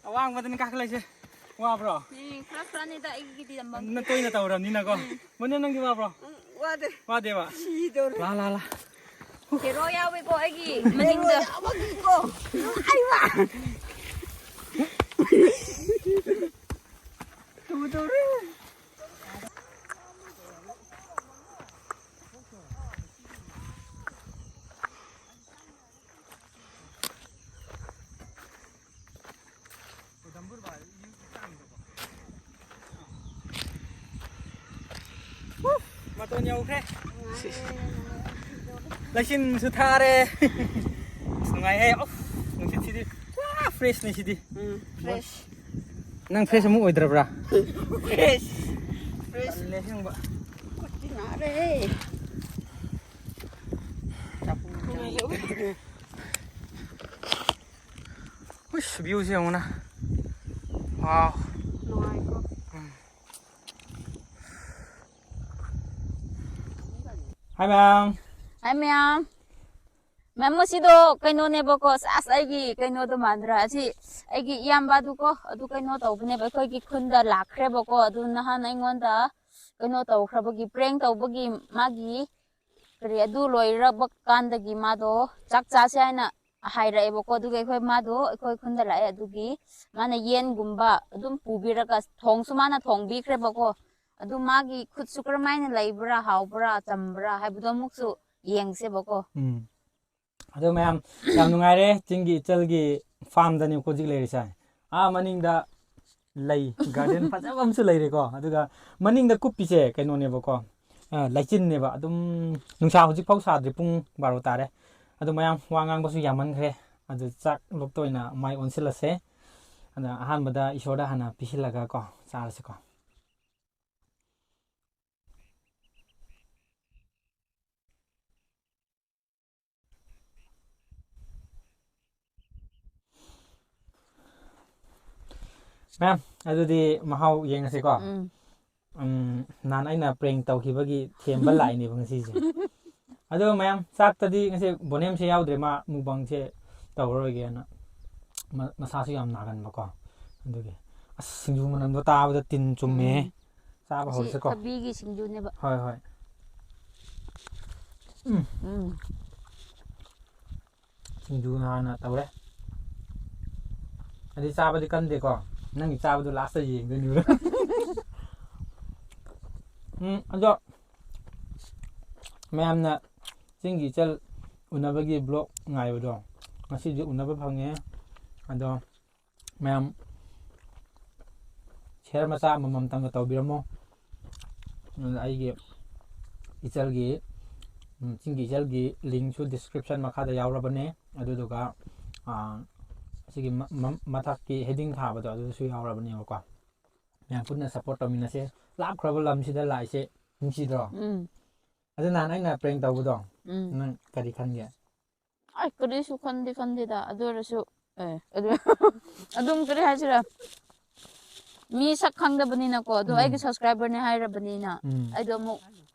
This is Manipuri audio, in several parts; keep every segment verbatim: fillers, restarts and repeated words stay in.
ꯑꯋꯥꯡꯕꯗꯅꯤ ꯀꯥꯈꯠꯂꯛꯏꯁꯦ꯫ ꯋꯥꯕ꯭ꯔꯣ? ꯎꯝ, ꯈꯔ ꯈꯔꯅꯤꯗ ꯑꯩꯒꯤꯗꯤ ꯌꯥꯝ ꯅ ꯇꯣꯏꯅ ꯇꯧꯔꯕꯅꯤꯅꯀꯣ꯫ ꯃꯣꯅꯦ, ꯅꯪꯗꯤ ꯋꯥꯕ꯭ꯔꯣ? ꯎꯝ, ꯋꯥꯗꯦ꯫ ꯋꯥꯗꯦꯕ? ꯁꯤꯗꯧꯔꯦ꯫ ꯂꯥ, ꯂꯥ, ꯂꯥ꯫ ꯍꯦꯔꯣ ꯌꯥꯎꯋꯦꯀꯣ ꯑꯩꯒꯤ ꯃꯅꯤꯡꯗ꯫ ꯍꯦꯔꯣ ꯌꯥꯎꯕꯒꯤꯀꯣ꯫ ꯑꯩ ꯋꯥ꯫ ꯇꯨꯗꯧꯔꯦ꯫ ꯃꯇꯣꯟ ꯌꯧꯈ꯭ꯔꯦ꯫ ꯂꯩꯆꯤꯟꯁꯨ ꯊꯥꯔꯦ꯫ ꯑꯁ, ꯅꯨꯡꯉꯥꯏꯍꯦ꯫ ꯑꯣꯐ, ꯅꯨꯡꯁꯤꯠꯁꯤꯗꯤ ꯄꯨꯔꯥ ꯐ꯭ꯔꯦꯁꯅꯤ ꯁꯤꯗꯤ꯫ ꯎꯝ, ꯐ꯭ꯔꯦꯁ꯫ ꯅꯪ ꯐ꯭ꯔꯦꯁ ꯑꯃꯨꯛ ꯑꯣꯏꯗ꯭ꯔꯕ꯭ꯔꯥ? ꯐ꯭ꯔꯦꯁ꯫ ꯐ꯭ꯔꯦꯁ꯫ ꯇꯜꯂꯦ ꯑꯁꯦꯡꯕ꯫ ꯈꯨꯠꯇꯤ ꯅꯥꯔꯦ꯫ ꯆꯥꯛꯄꯨ ꯆꯥꯅꯤꯡꯗꯦ꯫ ꯎꯁ, ꯚ꯭ꯌꯨꯁꯦ ꯌꯦꯡꯉꯨꯅ꯫ ꯋꯥꯎ꯫ ꯅꯨꯡꯉꯥꯏꯀꯣ? ꯎꯝ꯫ ꯍꯥꯏ ꯃꯌꯥꯝ꯫ ꯍꯥꯏ ꯃꯌꯥꯝ꯫ ꯃꯦꯝ, ꯉꯁꯤꯗꯣ ꯀꯩꯅꯣꯅꯦꯕꯀꯣ, ꯑꯁ, ꯑꯩꯒꯤ ꯀꯩꯅꯣꯗꯣ ꯃꯥꯟꯗ꯭ꯔꯥ? ꯑꯁꯤ ꯑꯩꯒꯤ ꯏꯌꯥꯝꯕꯗꯨꯀꯣ, ꯑꯗꯨ ꯀꯩꯅꯣ ꯇꯧꯕꯅꯦꯕ, ꯑꯩꯈꯣꯏꯒꯤ ꯈꯨꯟꯗ ꯂꯥꯛꯈ꯭ꯔꯦꯕꯀꯣ꯫ ꯑꯗꯨ ꯅꯍꯥꯟ ꯑꯩꯉꯣꯟꯗ ꯀꯩꯅꯣ ꯇꯧꯈ꯭ꯔꯕꯒꯤ, ꯄ꯭ꯔꯦꯡ ꯇꯧꯕꯒꯤ ꯃꯥꯒꯤ ꯀꯔꯤ, ꯑꯗꯨ ꯂꯣꯏꯔꯕ ꯀꯥꯟꯗꯒꯤ ꯃꯥꯗꯣ ꯆꯥꯛ ꯆꯥꯁꯦ ꯍꯥꯏꯅ ꯍꯥꯏꯔꯛꯑꯦꯕꯀꯣ꯫ ꯑꯗꯨꯒꯤ ꯑꯩꯈꯣꯏ, ꯃꯥꯗꯣ ꯑꯩꯈꯣꯏ ꯈꯨꯟꯗ ꯂꯥꯛꯑꯦ꯫ ꯑꯗꯨꯒꯤ ꯃꯥꯅ ꯌꯦꯟꯒꯨꯝꯕ ꯑꯗꯨꯝ ꯄꯨꯕꯤꯔꯒ, ꯊꯣꯡꯁꯨ ꯃꯥꯅ ꯊꯣꯡꯕꯤꯈ꯭ꯔꯦꯕꯀꯣ꯫ ꯑꯗꯨ ꯃꯥꯒꯤ ꯈꯨꯠꯁꯨ ꯀꯔꯝꯍꯥꯏꯅ ꯂꯩꯕ꯭ꯔꯥ, ꯍꯥꯎꯕ꯭ꯔꯥ, ꯆꯝꯕ꯭ꯔꯥ ꯍꯥꯏꯕꯗꯣ ꯑꯃꯨꯛꯁꯨ ꯌꯦꯡꯁꯦꯕꯀꯣ꯫ ꯎꯝ꯫ ꯑꯗꯣ ꯃꯌꯥꯝ, ꯌꯥꯝ ꯅꯨꯡꯉꯥꯏꯔꯦ꯫ ꯆꯤꯡꯒꯤ ꯏꯆꯜꯒꯤ ꯐꯥꯔꯝꯗꯅꯦꯀꯣ ꯍꯧꯖꯤꯛ ꯂꯩꯔꯤꯁꯦ꯫ ꯑꯥ ꯃꯅꯤꯡꯗ ꯂꯩ ꯒꯥꯔꯗꯦꯟ ꯐꯖꯕ ꯑꯃꯁꯨ ꯂꯩꯔꯦꯀꯣ꯫ ꯑꯗꯨꯒ ꯃꯅꯤꯡꯗ ꯀꯨꯞꯄꯤꯁꯦ ꯀꯩꯅꯣꯅꯦꯕꯀꯣ, ꯑ, ꯂꯩꯆꯤꯟꯅꯦꯕ꯫ ꯑꯗꯨꯝ ꯅꯨꯡꯁꯥ ꯍꯧꯖꯤꯛ ꯐꯥꯎ ꯁꯥꯗ꯭ꯔꯤ, ꯄꯨꯡ ꯕꯥꯔꯣ ꯇꯥꯔꯦ꯫ ꯑꯗꯣ ꯃꯌꯥꯝ, ꯋꯥ ꯉꯥꯡꯕꯁꯨ ꯌꯥꯝꯃꯟꯈ꯭ꯔꯦ꯫ ꯑꯗꯨ ꯆꯥꯛ ꯂꯣꯛꯇ ꯑꯣꯏꯅ ꯃꯥꯏ ꯑꯣꯟꯁꯤꯜꯂꯁꯦ꯫ ꯑꯗ ꯑꯍꯥꯟꯕꯗ ꯏꯁꯣꯔꯗ ꯍꯥꯟꯅ ꯄꯤꯁꯤꯜꯂꯒ ꯀꯣ, ꯆꯥꯔꯁꯤꯀꯣ꯫ ꯃꯦꯝ, ꯑꯗꯨꯗꯤ ꯃꯍꯥꯎ ꯌꯦꯡꯉꯁꯤꯀꯣ꯫ ꯎꯝ꯫ ꯎꯝ, ꯅꯍꯥꯟ ꯑꯩꯅ ꯄ꯭ꯔꯦꯡ ꯇꯧꯈꯤꯕꯒꯤ ꯊꯦꯝꯕ ꯂꯥꯛꯏꯅꯦꯕ ꯉꯁꯤꯁꯦ꯫ ꯑꯗꯣ ꯃꯌꯥꯝ, ꯆꯥꯛꯇꯗꯤ ꯉꯁꯤ ꯕꯣꯅꯦꯝꯁꯦ ꯌꯥꯎꯗ꯭ꯔꯦ, ꯃꯥ ꯃꯨꯛꯕꯥꯡꯁꯦ ꯇꯧꯔꯔꯣꯏꯒꯦꯅ꯫ ꯃ- ꯃꯁꯥꯁꯨ ꯌꯥꯝ ꯅꯥꯒꯟꯕꯀꯣ꯫ ꯑꯗꯨꯒꯤ ꯑꯁ, ꯁꯤꯡꯖꯨ ꯃꯅꯝꯗꯣ ꯇꯥꯕꯗ ꯇꯤꯟ ꯆꯨꯝꯃꯦ꯫ ꯎꯝ꯫ ꯆꯥꯕ ꯁꯤ ꯍꯧꯔꯁꯤꯀꯣ꯫ ꯊꯕꯤꯒꯤ ꯁꯤꯡꯖꯨꯅꯦꯕ꯫ ꯍꯣꯏ, ꯍꯣꯏ꯫ ꯎꯝ꯫ ꯎꯝ꯫ ꯁꯤꯡꯖꯨ ꯍꯥꯟꯅ ꯇꯧꯔꯦ꯫ ꯑꯗꯨꯗꯤ ꯆꯥꯕꯗꯤ ꯀꯟꯗꯦꯀꯣ꯫ ꯅꯪꯒꯤ ꯆꯥꯕꯗꯣ ꯂꯥꯁꯇ ꯌꯦꯡꯗꯣꯏꯅꯦꯕ꯫ ꯎꯝ, ꯑꯗꯣ ꯃꯌꯥꯝꯅ ꯆꯤꯡꯒꯤ ꯏꯆꯜ ꯎꯅꯕꯒꯤ ꯕ꯭ꯂꯣꯛ ꯉꯥꯏꯕꯗꯣ ꯉꯁꯤꯗꯤ ꯎꯅꯕ ꯐꯪꯉꯦ꯫ ꯑꯗꯣ ꯃꯌꯥꯝ ꯁꯤꯌꯔ ꯃꯆꯥ ꯑꯃꯃꯝꯇꯪꯒ ꯇꯧꯕꯤꯔꯝꯃꯣ꯫ ꯑꯗꯨꯅ ꯑꯩꯒꯤ ꯏꯆꯜꯒꯤ, ꯎꯝ, ꯆꯤꯡꯒꯤ ꯏꯆꯜꯒꯤ ꯂꯤꯡꯁꯨ ꯗꯤꯁꯀ꯭ꯔꯤꯞꯁꯟ ꯃꯈꯥꯗ ꯌꯥꯎꯔꯕꯅꯦ꯫ ꯑꯗꯨꯗꯨꯒ, ꯑꯥ, ꯑꯁꯤꯒꯤ ꯃ- ꯃ- ꯃꯊꯛꯀꯤ ꯍꯦꯗꯤꯡ ꯊꯥꯕꯗꯣ ꯑꯗꯨꯗꯁꯨ ꯌꯥꯎꯔꯕꯅꯦꯕꯀꯣ꯫ ꯃꯌꯥꯝ ꯄꯨꯟꯅ ꯁꯞꯄꯣꯔꯠ ꯇꯧꯃꯤꯟꯅꯁꯦ꯫ ꯂꯥꯞꯈ꯭ꯔꯕ ꯂꯝꯁꯤꯗ ꯂꯥꯛꯏꯁꯦ ꯅꯨꯡꯁꯤꯗ꯭ꯔꯣ? ꯎꯝ꯫ ꯑꯗꯨ ꯅꯍꯥꯟ ꯑꯩꯅ ꯄ꯭ꯔꯦꯡ ꯇꯧꯕꯗꯣ, ꯎꯝ꯫ ꯅꯪ ꯀꯔꯤ ꯈꯟꯒꯦ? ꯑꯩ ꯀꯔꯤꯁꯨ ꯈꯟꯗꯤ ꯈꯟꯗꯦꯗ, ꯑꯗꯨ ꯑꯣꯏꯔꯁꯨ, ꯑꯦ, ꯑꯗꯨ, ꯑꯗꯨꯝ ꯀꯔꯤ ꯍꯥꯏꯁꯤꯔꯥ, ꯃꯤ ꯁꯛ ꯈꯪꯗꯕꯅꯤꯅꯀꯣ, ꯑꯗꯣ ꯎꯝ꯫ ꯑꯩꯒꯤ ꯁꯕꯁꯀ꯭ꯔꯥꯏꯕꯔꯅꯦ ꯍꯥꯏꯔꯕꯅꯤꯅ, ꯎꯝ꯫ ꯑꯩꯗꯣ ꯑꯃꯨꯛ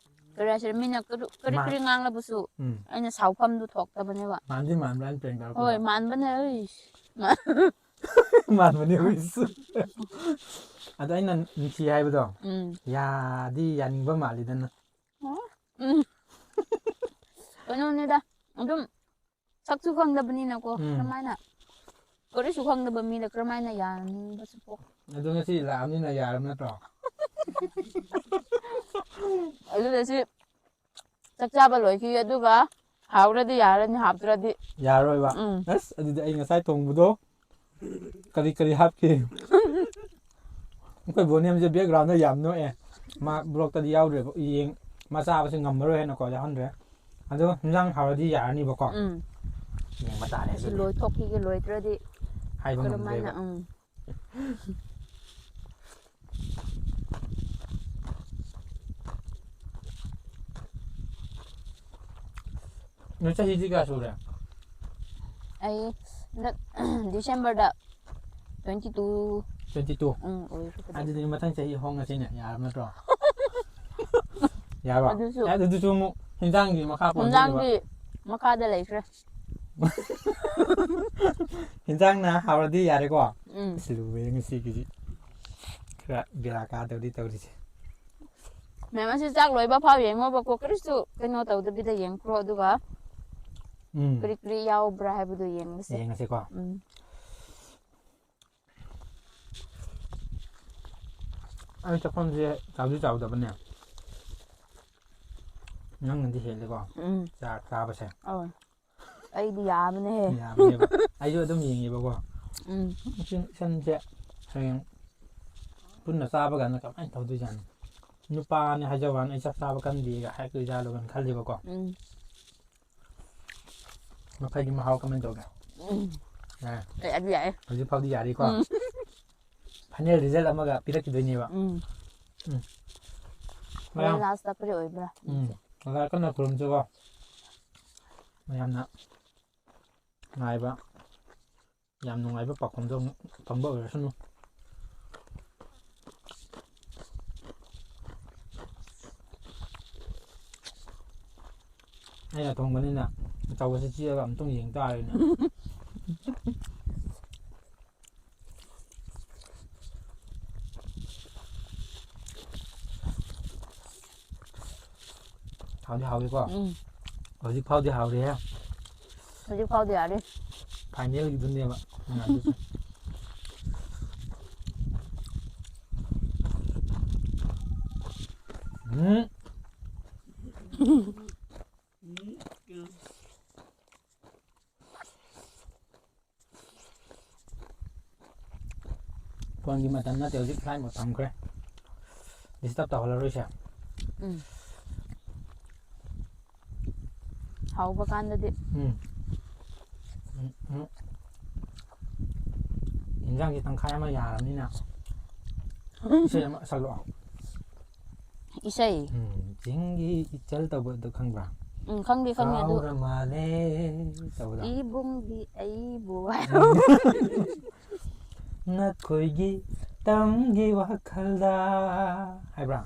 ꯀꯔꯤ ꯍꯥꯏꯁꯤꯔꯥ, ꯃꯤꯅ ꯀꯔꯤ, ꯀꯔꯤ ꯃꯥ- ꯀꯔꯤ ꯉꯥꯡꯂꯕꯁꯨ ꯎꯝ꯫ ꯑꯩꯅ ꯁꯥꯎꯐꯝꯗꯨ ꯊꯣꯛꯇꯕꯅꯦꯕ꯫ ꯃꯥꯟꯗꯤ ꯃꯥꯟꯕ꯭ꯔꯥ ꯑꯩꯅ ꯄ꯭ꯔꯦꯡ ꯇꯧꯔꯛꯄꯗꯣ? ꯍꯣꯏ, ꯃꯥꯟꯕꯅꯦ, ꯑꯩ꯫ ꯃꯥ- ꯃꯥꯟꯕꯅꯦ, ꯍꯨꯏꯁꯨ꯫ ꯑꯗꯣ ꯑꯩꯅ ꯅꯨꯡꯁꯤ ꯍꯥꯏꯕꯗꯣ, ꯎꯝ꯫ ꯌꯥꯗꯤ ꯌꯥꯅꯤꯡꯕ ꯃꯥꯜꯂꯤꯗꯅ꯫ ꯑꯣ? ꯎꯝ꯫ ꯀꯩꯅꯣꯅꯤꯗ, ꯑꯗꯨꯝ ꯁꯛꯁꯨ ꯈꯪꯗꯕꯅꯤꯅꯀꯣ, ꯎꯝ꯫ ꯀꯔꯝꯍꯥꯏꯅ, ꯀꯔꯤꯁꯨ ꯈꯪꯗꯕ ꯃꯤꯗ ꯀꯔꯝꯍꯥꯏꯅ ꯌꯥꯅꯤꯡꯕꯁꯨ ꯄꯣꯛ-, ꯑꯗꯣ ꯉꯁꯤ ꯂꯥꯛꯑꯕꯅꯤꯅ ꯌꯥꯔꯕ ꯅꯠꯇ꯭ꯔꯣ? ꯑꯗꯨꯗ ꯁꯤ ꯆꯥꯛ ꯆꯥꯕ ꯂꯣꯏꯈꯤ, ꯑꯗꯨꯒ ꯍꯥꯎꯔꯗꯤ ꯌꯥꯔꯅꯤ, ꯍꯥꯎꯇ꯭ꯔꯗꯤ ꯌꯥꯔꯣꯏꯕ꯫ ꯎꯝ꯫ ꯑꯁ, ꯑꯗꯨꯗꯤ ꯑꯩ ꯉꯁꯥꯏ ꯊꯣꯡꯕꯗꯣ ꯀꯔꯤ ꯀꯔꯤ ꯍꯥꯞꯈꯤ? ꯑꯩꯈꯣꯏ ꯕꯣꯅꯦꯝꯁꯦ ꯕꯦꯛꯒ꯭ꯔꯥꯎꯟꯗ ꯌꯥꯝ ꯅꯣꯛꯑꯦ꯫ ꯃꯥ ꯕ꯭ꯂꯣꯛꯇꯗꯤ ꯌꯥꯎꯗ꯭ꯔꯦꯕ, ꯌꯦꯡ-, ꯃꯥ ꯆꯥꯕꯁꯦ ꯉꯝꯃꯔꯣꯏ ꯍꯥꯏꯅꯀꯣ, ꯌꯥꯎꯍꯟꯗ꯭ꯔꯦ꯫ ꯑꯗꯣ ꯍꯤꯟꯖꯥꯡ ꯍꯥꯎꯔꯗꯤ ꯌꯥꯔꯅꯤꯕꯀꯣ꯫ ꯎꯝ꯫ ꯌꯦꯡꯕ ꯇꯥꯔꯦ ꯑꯁꯤ ꯑꯗꯨꯗꯤ꯫ ꯂꯣꯏꯊꯣꯛꯈꯤꯒꯦ, ꯂꯣꯏꯗ꯭ꯔꯗꯤ ꯍꯥꯏꯕ ꯀꯔꯝꯍꯥꯏꯅ, ꯉꯝꯗ꯭ꯔꯦꯕ꯫ ꯎꯝ꯫ ꯅꯣꯏ ꯆꯍꯤꯗꯤ ꯀꯌꯥ ꯁꯨꯔꯦ? ꯑꯩ ꯍꯟꯗꯛ ꯗꯤꯁꯦꯝꯕꯔꯗ twenty two꯫ Twenty two? ꯎꯝ, ꯑꯣꯏꯔꯦ꯫ ꯑꯗꯨꯗꯤ ꯃꯊꯪ ꯆꯍꯤ ꯍꯣꯡꯉꯁꯤꯅꯦ, ꯌꯥꯔꯕ ꯅꯠꯇ꯭ꯔꯣ? ꯌꯥꯔꯕ? ꯑꯗꯨꯁꯨ ꯑꯦ, ꯑꯗꯨꯁꯨ ꯑꯃꯨꯛ ꯍꯤꯟꯖꯥꯡꯒꯤ ꯃꯈꯥ ꯄꯣꯟꯗꯣꯏꯅꯦꯕ꯫ ꯍꯤꯟꯖꯥꯡꯒꯤ ꯃꯈꯥꯗ ꯂꯩꯈ꯭ꯔꯦ꯫ ꯍꯤꯟꯖꯥꯡꯅ ꯍꯥꯎꯔꯗꯤ ꯌꯥꯔꯦꯀꯣ꯫ ꯎꯝ ꯑꯁ, ꯂꯨꯋꯦ ꯉꯁꯤꯒꯤꯁꯤ꯫ ꯈꯔ ꯕꯦꯔꯥ ꯀꯥꯗꯧꯔꯤ ꯇꯧꯔꯤꯁꯦ꯫ ꯃꯌꯥꯝ ꯑꯁꯤ ꯆꯥꯛ ꯂꯣꯏꯕ ꯐꯥꯎ ꯌꯦꯡꯉꯣꯕꯀꯣ, ꯀꯔꯤꯁꯨ ꯀꯩꯅꯣ ꯇꯧꯗꯕꯤꯗ ꯌꯦꯡꯈ꯭ꯔꯣ, ꯑꯗꯨꯒ ꯎꯝ ꯀꯔꯤ ꯀꯔꯤ ꯌꯥꯎꯕ꯭ꯔꯥ ꯍꯥꯏꯕꯗꯨ ꯌꯦꯡꯂꯁꯦ꯫ ꯌꯦꯡꯉꯁꯤꯀꯣ꯫ ꯎꯝ ꯑꯩ ꯆꯥꯛꯈꯨꯝꯁꯦ ꯆꯥꯎꯗꯤ ꯆꯥꯎꯗꯕꯅꯦ꯫ ꯅꯪꯅꯗꯤ ꯍꯦꯜꯂꯦꯀꯣ꯫ ꯎꯝ ꯆꯥꯛ ꯆꯥꯕꯁꯦ꯫ ꯑꯧ ꯑꯩꯗꯤ ꯌꯥꯕꯅꯦꯍꯦ꯫ ꯌꯥꯕꯅꯦꯕ꯫ ꯑꯩꯁꯨ ꯑꯗꯨꯝ ꯌꯦꯡꯉꯦꯕꯀꯣ꯫ ꯎꯝ ꯏꯆꯟ ꯏꯆꯟꯁꯦ ꯍꯌꯦꯡ ꯄꯨꯟꯅ ꯆꯥꯕ ꯀꯥꯟꯗ ꯀꯃꯥꯏꯅ ꯇꯧꯗꯣꯏꯖꯥꯠꯅꯣ? ꯅꯨꯄꯥꯅꯦ ꯍꯥꯏꯖꯕ ꯋꯥꯅꯤ, ꯑꯩ ꯆꯥꯛ ꯆꯥꯕ ꯀꯟꯗꯦꯒ ꯍꯥꯏꯔꯛꯇꯣꯏꯖꯥꯠꯂꯣ ꯀꯥꯏꯅ ꯈꯜꯂꯤꯕꯀꯣ꯫ ꯎꯝ ꯃꯈꯩꯒꯤ ꯃꯍꯥꯎ ꯀꯃꯥꯏꯅ ꯇꯧꯒꯦ? ꯎꯝ ꯌꯥꯔꯦ꯫ ꯑꯦ, ꯑꯗꯨ ꯌꯥꯏꯌꯦ꯫ ꯍꯧꯖꯤꯛ ꯐꯥꯎꯗꯤ ꯌꯥꯔꯤꯀꯣ꯫ ꯎꯝ ꯐꯥꯏꯅꯦꯜ ꯔꯤꯖꯜ ꯑꯃꯒ ꯄꯤꯔꯛꯈꯤꯗꯣꯏꯅꯦꯕ꯫ ꯎꯝ ꯎꯝ꯫ ꯍꯣꯔꯦꯟ ꯃꯌꯥꯝ ꯂꯥꯁꯇ ꯀꯔꯤ ꯑꯣꯏꯕ꯭ꯔꯥ? ꯎꯝ꯫ ꯑꯗ ꯀꯟꯅ ꯈꯨꯔꯨꯝꯁꯤꯀꯣ꯫ ꯃꯌꯥꯝꯅ ꯉꯥꯏꯕ ꯌꯥꯝ ꯅꯨꯡꯉꯥꯏꯕ ꯄꯥꯎꯈꯨꯝꯗꯣ ꯑꯃꯨꯛ ꯐꯪꯕ ꯑꯣꯏꯔꯁꯅꯨ꯫ ꯑꯩꯅ ꯊꯣꯡꯕꯅꯤꯅ ꯑꯆꯧꯕꯁꯦ ꯆꯤꯛꯑꯒ ꯑꯃꯨꯛꯇꯪ ꯌꯦꯡ ꯇꯥꯔꯦꯅꯦ꯫ ꯍꯥꯎꯗꯤ ꯍꯥꯎꯏꯀꯣ꯫ ꯎꯝ ꯍꯧꯖꯤꯛ ꯐꯥꯎꯗꯤ ꯍꯥꯎꯔꯤꯍꯦ꯫ ꯍꯧꯖꯤꯛ ꯐꯥꯎꯗꯤ ꯌꯥꯔꯤ꯫ ꯐꯥꯏꯅꯦꯜꯒꯤꯗꯨꯅꯦꯕ ꯅꯨꯡꯉꯥꯏꯗꯣꯏꯁꯦ꯫ ꯎꯝ꯫ ꯐꯣꯟꯒꯤ ꯃꯇꯝ ꯅꯠꯇꯦ, ꯍꯧꯖꯤꯛ ꯐ꯭ꯂꯥꯏꯠ ꯃꯣꯠ ꯊꯝꯈ꯭ꯔꯦ꯫ ꯗꯤꯁꯇꯔꯕ ꯇꯧꯍꯜꯂꯔꯣꯏꯁꯦ꯫ ꯎꯝ ꯍꯥꯎꯕ ꯀꯥꯟꯗꯗꯤ꯫ ꯎꯝ꯫ ꯎꯝ, ꯎꯝ꯫ ꯏꯟꯖꯥꯡꯁꯤ ꯇꯪꯈꯥꯏ ꯑꯃ ꯌꯥꯔꯕꯅꯤꯅ ꯏꯁꯩ ꯑꯃ ꯁꯛꯂꯛꯑꯣ꯫ ꯏꯁꯩ꯫ ꯎꯝ, ꯆꯤꯡꯒꯤ ꯏꯆꯜ ꯇꯧꯕꯗꯣ ꯈꯪꯕ꯭ꯔꯥ? ꯎꯝ ꯈꯪꯗꯤ ꯈꯪꯉꯦ ꯑꯗꯨ꯫ ꯀꯥꯎꯔ ꯃꯥꯜꯂꯦ ꯇꯧꯕꯗꯣ꯫ ꯏꯕꯨꯡꯗꯤ ꯑꯩꯕꯨ꯫ ꯅꯈꯣꯏꯒꯤ ꯇꯝꯒꯤ ꯋꯥꯈꯜꯗ ꯍꯥꯏꯕ꯭ꯔꯥ?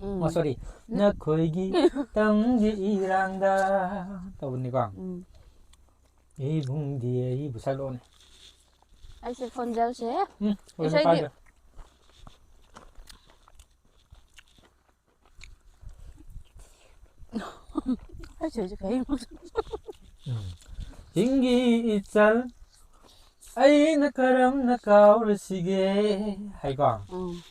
ꯎꯝ꯫ ꯑꯣ, ꯁꯣꯔꯤ꯫ ꯅꯈꯣꯏꯒꯤ ꯇꯝꯒꯤ ꯏꯔꯥꯡꯗ ꯇꯧꯕꯅꯤꯀꯣ꯫ ꯎꯝ꯫ ꯑꯩꯕꯨꯡꯗꯤ ꯑꯩꯕꯨ ꯁꯛꯂꯛꯑꯣꯅꯦ꯫ ꯑꯩꯁꯦ ꯈꯣꯟꯖꯦꯜꯁꯦ ꯎꯝ, ꯑꯣꯏꯅ ꯏꯁꯩꯗꯤ ꯄꯥꯏꯒꯦ꯫ ꯑꯩꯁꯦ ꯍꯧꯖꯤꯛ ꯀꯩ ꯎꯝ꯫ ꯆꯤꯡꯒꯤ ꯏꯆꯜ ꯑꯩꯅ ꯀꯔꯝꯅ ꯀꯥꯎꯔꯁꯤꯒꯦ ꯍꯥꯏꯀꯣ꯫ ꯎꯝ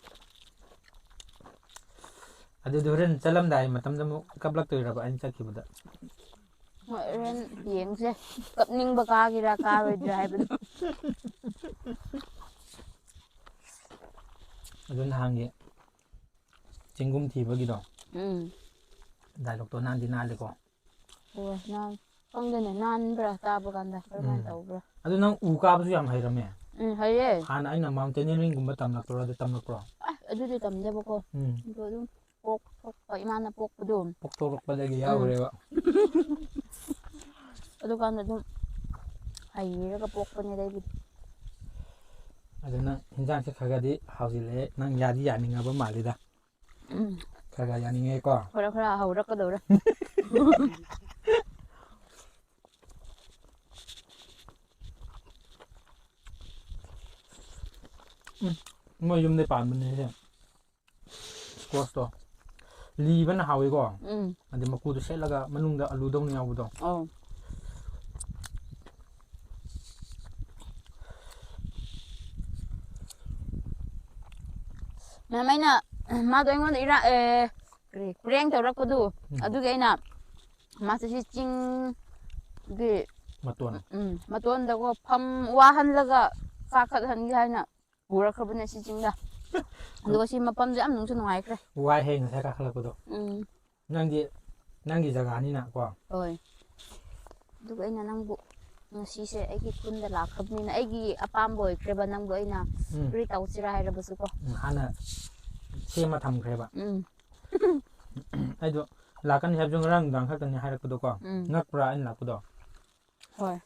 ꯑꯗꯨꯗꯤ ꯍꯣꯔꯦꯟ ꯆꯠꯂꯝꯗꯥꯏ ꯃꯇꯝꯗ ꯑꯃꯨꯛ ꯀꯞꯂꯛꯇꯣꯏꯔꯕ ꯑꯩꯅ ꯆꯠꯈꯤꯕꯗ? ꯍꯣꯏ ꯍꯣꯔꯦꯟ ꯌꯦꯡꯁꯦ꯫ ꯀꯞꯅꯤꯡꯕ ꯀꯥꯒꯦꯔꯥ ꯀꯥꯔꯣꯏꯗ꯭ꯔꯥ ꯍꯥꯏꯕꯗꯣ꯫ ꯑꯗꯨ ꯅꯍꯥꯟꯒꯤ ꯆꯤꯡꯒꯨꯝ ꯊꯤꯕꯒꯤꯗꯣ ꯎꯝ ꯗꯥꯏꯂꯣꯛꯇꯣ ꯅꯥꯟꯗꯤ ꯅꯥꯜꯂꯤꯀꯣ꯫ ꯑꯣ ꯅꯥꯟ ꯈꯪꯗꯦꯅꯦ ꯅꯥꯟꯕ꯭ꯔꯥ ꯇꯥꯕ ꯀꯥꯟꯗ ꯀꯔꯝꯍꯥꯏꯅ ꯎꯝ꯫ ꯇꯧꯕ꯭ꯔꯥ꯫ ꯑꯗꯨ ꯅꯪ ꯎ ꯀꯥꯕꯁꯨ ꯌꯥꯝ ꯍꯩꯔꯝꯃꯦ꯫ ꯎꯝ ꯍꯩꯌꯦ꯫ ꯍꯥꯟꯅ ꯑꯩꯅ ꯃꯥꯎꯟꯇꯦꯅꯤꯌꯔꯤꯡꯒꯨꯝꯕ ꯇꯝꯂꯛꯄ꯭ꯔꯣ, ꯑꯗꯨ ꯇꯝꯂꯛꯄ꯭ꯔꯣ? ꯑ ꯑꯗꯨꯗꯤ ꯇꯝꯗꯦꯕꯀꯣ꯫ ꯎꯝ꯫ ꯑꯗꯣ ꯑꯗꯨꯝ ꯄꯣꯛ ꯄꯣꯛꯄ ꯏꯃꯥꯅ ꯄꯣꯛꯄꯗꯣ꯫ ꯄꯣꯛꯊꯣꯔꯛꯄꯗꯒꯤ ꯎꯝ꯫ ꯌꯥꯎꯈ꯭ꯔꯦꯕ꯫ ꯑꯗꯨꯀꯥꯟꯗ ꯑꯗꯨꯝ ꯍꯩꯔꯒ ꯄꯣꯛꯄꯅꯦꯗ ꯑꯩꯕꯨꯗꯤ꯫ ꯑꯗꯨ ꯅꯪ ꯍꯤꯟꯖꯥꯡꯁꯦ ꯈꯔ ꯈꯔꯗꯤ ꯍꯥꯎꯖꯤꯜꯂꯛꯑꯦ꯫ ꯅꯪ ꯌꯥꯗꯤ ꯌꯥꯅꯤꯡꯉꯕ ꯃꯥꯜꯂꯤꯗ꯫ ꯎꯝ ꯈꯔ ꯈꯔ ꯌꯥꯅꯤꯡꯉꯦꯀꯣ꯫ ꯈꯔ ꯈꯔ ꯍꯧꯔꯛꯀꯗꯧꯔꯦ꯫ ꯎꯝ, ꯃꯣꯏ ꯌꯨꯝꯗꯩ ꯄꯥꯟꯕꯅꯦꯍꯦ꯫ ꯁ꯭ꯀꯣꯁꯇꯣ ꯂꯤꯕꯅ ꯍꯥꯎꯋꯤꯀꯣ꯫ ꯎꯝ ꯑꯗꯩ ꯃꯀꯨꯗꯣ ꯁꯦꯠꯂꯒ ꯃꯅꯨꯡꯗ ꯑꯂꯨꯗꯧꯅ ꯌꯥꯎꯕꯗꯣ꯫ ꯑꯧ꯫ ꯃꯦꯝ ꯑꯩꯅ ꯃꯥꯗꯣ ꯑꯩꯉꯣꯟꯗ ꯏꯔꯥ ꯑꯦ ꯀꯔꯤ ꯄ꯭ꯔꯦꯡ ꯇꯧꯔꯛꯄꯗꯨ꯫ ꯎꯝ꯫ ꯑꯗꯨꯒꯤ ꯑꯩꯅ ꯃꯥꯁꯦ ꯁꯤ ꯆꯤꯡꯒꯤ ꯃꯇꯣꯟ꯫ ꯎꯝ ꯃꯇꯣꯟꯗꯀꯣ ꯐꯝ ꯋꯥꯍꯜꯂꯒ ꯀꯥꯈꯠꯍꯟꯒꯦ ꯍꯥꯏꯅ ꯄꯨꯔꯛꯈ꯭ꯔꯕꯅꯦ ꯁꯤ ꯆꯤꯡꯗ꯫ ꯑꯗꯨꯒ ꯁꯤ ꯃꯐꯝꯁꯦ ꯌꯥꯝ ꯅꯨꯡꯁꯨ ꯅꯨꯡꯉꯥꯏꯈ꯭ꯔꯦ꯫ ꯋꯥꯏꯍꯦ ꯉꯁꯥꯏ ꯀꯥꯈꯠꯂꯛꯄꯗꯣ꯫ ꯎꯝ ꯅꯪꯗꯤ ꯅꯪꯒꯤ ꯖꯒꯥꯅꯤꯅ ꯀꯣ꯫ ꯍꯣꯏ꯫ ꯑꯗꯨꯒ ꯑꯩꯅ ꯅꯪꯕꯨ ꯉꯁꯤꯁꯦ ꯑꯩꯒꯤ ꯈꯨꯟꯗ ꯂꯥꯛꯈ꯭ꯔꯕꯅꯤꯅ ꯑꯩꯒꯤ ꯑꯄꯥꯝꯕ ꯑꯣꯏꯈ꯭ꯔꯦꯕ ꯅꯪꯕꯨ ꯑꯩꯅ ꯎꯝ꯫ ꯀꯔꯤ ꯇꯧꯁꯤꯔꯥ ꯍꯥꯏꯔꯕꯁꯨ ꯀꯣ꯫ ꯎꯝ, ꯍꯥꯟꯅ ꯁꯦꯝꯃ ꯊꯝꯈ꯭ꯔꯦꯕ꯫ ꯎꯝ ꯑꯩꯗꯣ ꯂꯥꯛꯀꯅꯤ ꯍꯥꯏꯕꯁꯨ ꯉꯔꯥꯡ ꯅꯨꯡꯗꯥꯡ ꯈꯛꯇꯅꯤ ꯍꯥꯏꯔꯛꯄꯗꯣꯀꯣ꯫ ꯎꯝ꯫ ꯉꯛꯄ꯭ꯔꯥ ꯑꯩꯅ ꯂꯥꯛꯄꯗꯣ? ꯍꯣꯏ꯫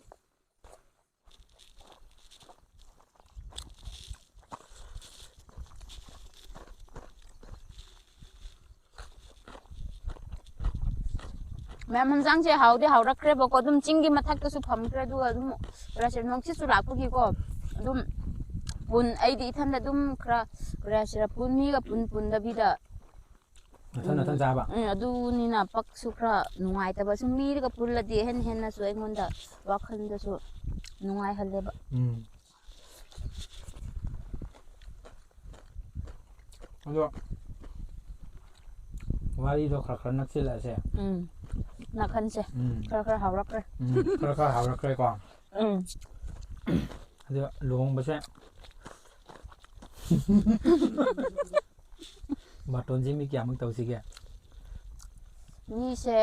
ꯃꯌꯥꯝ ꯍꯟꯖꯥꯡꯁꯦ ꯍꯥꯎꯗꯤ ꯍꯥꯎꯔꯛꯈ꯭ꯔꯦꯕꯀꯣ, ꯑꯗꯨꯝ ꯆꯤꯡꯒꯤ ꯃꯊꯛꯇꯁꯨ ꯐꯝꯈ꯭ꯔꯦ, ꯑꯗꯨꯒ ꯑꯗꯨꯝ ꯀꯔꯤ ꯍꯥꯏꯁꯤꯔ, ꯅꯨꯡꯁꯤꯠꯁꯨ ꯂꯥꯛꯄꯒꯤꯀꯣ, ꯑꯗꯨꯝ ꯄꯨꯟ ꯑꯩꯗꯤ ꯏꯊꯟꯗ ꯑꯗꯨꯝ ꯈꯔ, ꯀꯔꯤ ꯍꯥꯏꯁꯤꯔ, ꯄꯨꯟ ꯃꯤꯒ ꯄꯨꯟ ꯄꯨꯟꯗꯕꯤꯗ ꯅꯊꯟ ꯅꯊꯟ ꯆꯥꯕ? ꯎꯝ, ꯑꯗꯨꯅꯤꯅ ꯄꯛꯁꯨ ꯈꯔ ꯅꯨꯡꯉꯥꯏꯇꯕ꯫ ꯁꯨꯝ ꯃꯤꯒ ꯄꯨꯜꯂꯗꯤ ꯍꯦꯟꯅ ꯍꯦꯟꯅꯁꯨ ꯑꯩꯉꯣꯟꯗ ꯋꯥꯈꯜꯗꯁꯨ ꯅꯨꯡꯉꯥꯏꯍꯜꯂꯦꯕ꯫ ꯎꯝ꯫ ꯑꯗꯣ ꯋꯥꯔꯤꯗꯣ ꯈꯔ ꯈꯔ ꯅꯛꯁꯤꯜꯂꯛꯑꯁꯦ꯫ ꯎꯝ, ꯅꯥꯀꯟꯁꯦ ꯎꯝ꯫ ꯈꯔ ꯈꯔ ꯍꯥꯎꯔꯛꯈ꯭ꯔꯦ꯫ ꯎꯝ, ꯈꯔ ꯈꯔ ꯍꯥꯎꯔꯛꯈ꯭ꯔꯦꯀꯣ꯫ ꯎꯝ꯫ ꯑꯗꯣ ꯂꯨꯍꯣꯡꯕꯁꯦ ꯕꯥꯔꯇꯣꯟꯁꯦ ꯃꯤ ꯀꯌꯥꯃꯨꯛ ꯇꯧꯁꯤꯒꯦ? ꯃꯤꯁꯦ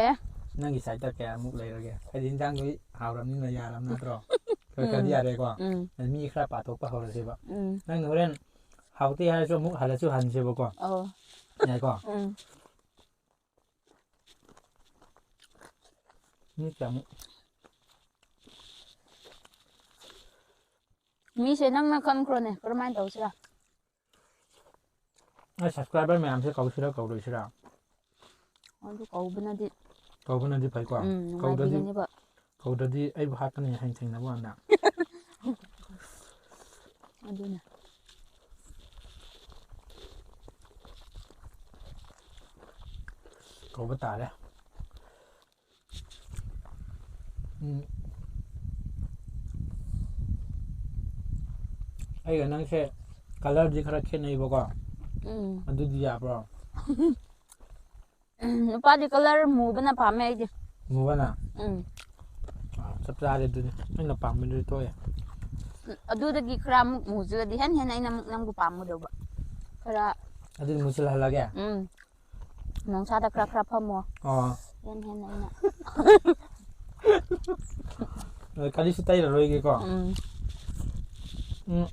ꯅꯪꯒꯤ ꯁꯥꯏꯠꯇ ꯀꯌꯥꯃꯨꯛ ꯂꯩꯔꯒꯦ? ꯍꯥꯏꯗꯤ ꯏꯟꯖꯥꯡꯗꯨ ꯍꯥꯎꯔꯕꯅꯤꯅ ꯌꯥꯔꯕ ꯅꯠꯇ꯭ꯔꯣ? ꯈꯔ ꯈꯔꯗꯤ ꯎꯝ꯫ ꯌꯥꯔꯦꯀꯣ꯫ ꯎꯝ꯫ ꯃꯤ ꯈꯔ ꯄꯥꯊꯣꯛꯄ ꯍꯧꯔꯁꯦꯕ꯫ ꯎꯝ꯫ ꯅꯪꯅ ꯍꯣꯔꯦꯟ ꯍꯥꯎꯇꯦ ꯍꯥꯏꯔꯁꯨ ꯑꯃꯨꯛ ꯍꯜꯂꯁꯨ ꯍꯟꯁꯦꯕꯀꯣ꯫ ꯑꯧ꯫ ꯌꯥꯏꯀꯣ? ꯎꯝ꯫ ꯃꯤ ꯀꯌꯥꯃꯨꯛ? ꯃꯤꯁꯦ ꯅꯪꯅ ꯈꯟꯈ꯭ꯔꯣꯅꯦ, ꯀꯔꯝꯍꯥꯏꯅ ꯇꯧꯁꯤꯔꯥ? ꯑꯩ subscriber ꯃꯌꯥꯝꯁꯦ ꯀꯧꯁꯤꯔꯥ ꯀꯧꯔꯣꯏꯁꯤꯔꯥ? ꯑꯗꯨ ꯀꯧꯕꯅꯗꯤ ꯀꯧꯕꯅꯗꯤ ꯐꯩꯀꯣ꯫ ꯎꯝ, ꯀꯧꯗ꯭ꯔꯗꯤ ꯅꯨꯡꯉꯥꯏꯕꯤꯒꯅꯦꯕ꯫ ꯀꯧꯗ꯭ꯔꯗꯤ ꯑꯩꯕꯨ ꯍꯥꯠꯀꯅꯤ ꯍꯌꯦꯡ ꯊꯦꯡꯅꯕ ꯀꯥꯟꯗ꯫ ꯑꯗꯨꯅ ꯀꯧꯕ ꯇꯥꯔꯦ꯫ ꯎꯝ꯫ ꯑꯩꯒ ꯅꯪꯁꯦ colourꯗꯤ ꯈꯔ ꯈꯦꯠꯅꯩꯕꯀꯣ꯫ ꯎꯝ꯫ ꯑꯗꯨꯗꯤ ꯌꯥꯕ꯭ꯔꯣ? ꯎꯝ, ꯅꯨꯄꯥꯗꯤ colour ꯃꯨꯕꯅ ꯄꯥꯝꯃꯦ ꯑꯩꯗꯤ꯫ ꯃꯨꯕꯅ? ꯎꯝ꯫ ꯑꯥ, ꯆꯞ ꯆꯥꯔꯦ ꯑꯗꯨꯗꯤ꯫ ꯑꯩꯅ ꯄꯥꯝꯕꯗꯨꯗꯤ ꯇꯣꯛꯑꯦ꯫ ꯑꯗꯨꯗꯒꯤ ꯈꯔ ꯑꯃꯨꯛ ꯃꯨꯁꯤꯜꯂꯗꯤ ꯍꯦꯟꯅ ꯍꯦꯟꯅ ꯑꯩꯅ ꯑꯃꯨꯛ ꯅꯪꯕꯨ ꯄꯥꯝꯒꯗꯧꯕ꯫ ꯈꯔ ꯑꯗꯨꯗꯤ ꯃꯨꯁꯤꯜꯍꯜꯂꯒꯦ? ꯎꯝ꯫ ꯅꯨꯡꯁꯥꯗ ꯈꯔ ꯈꯔ ꯐꯝꯃꯣ꯫ ꯑꯣ꯫ ꯍꯦꯟꯅ ꯍꯦꯟꯅ ꯑꯩꯅ꯫ ꯑ, ꯀꯔꯤꯁꯨ ꯇꯩꯔꯔꯣꯏꯒꯦꯀꯣ? ꯎꯝ꯫ ꯎꯝ꯫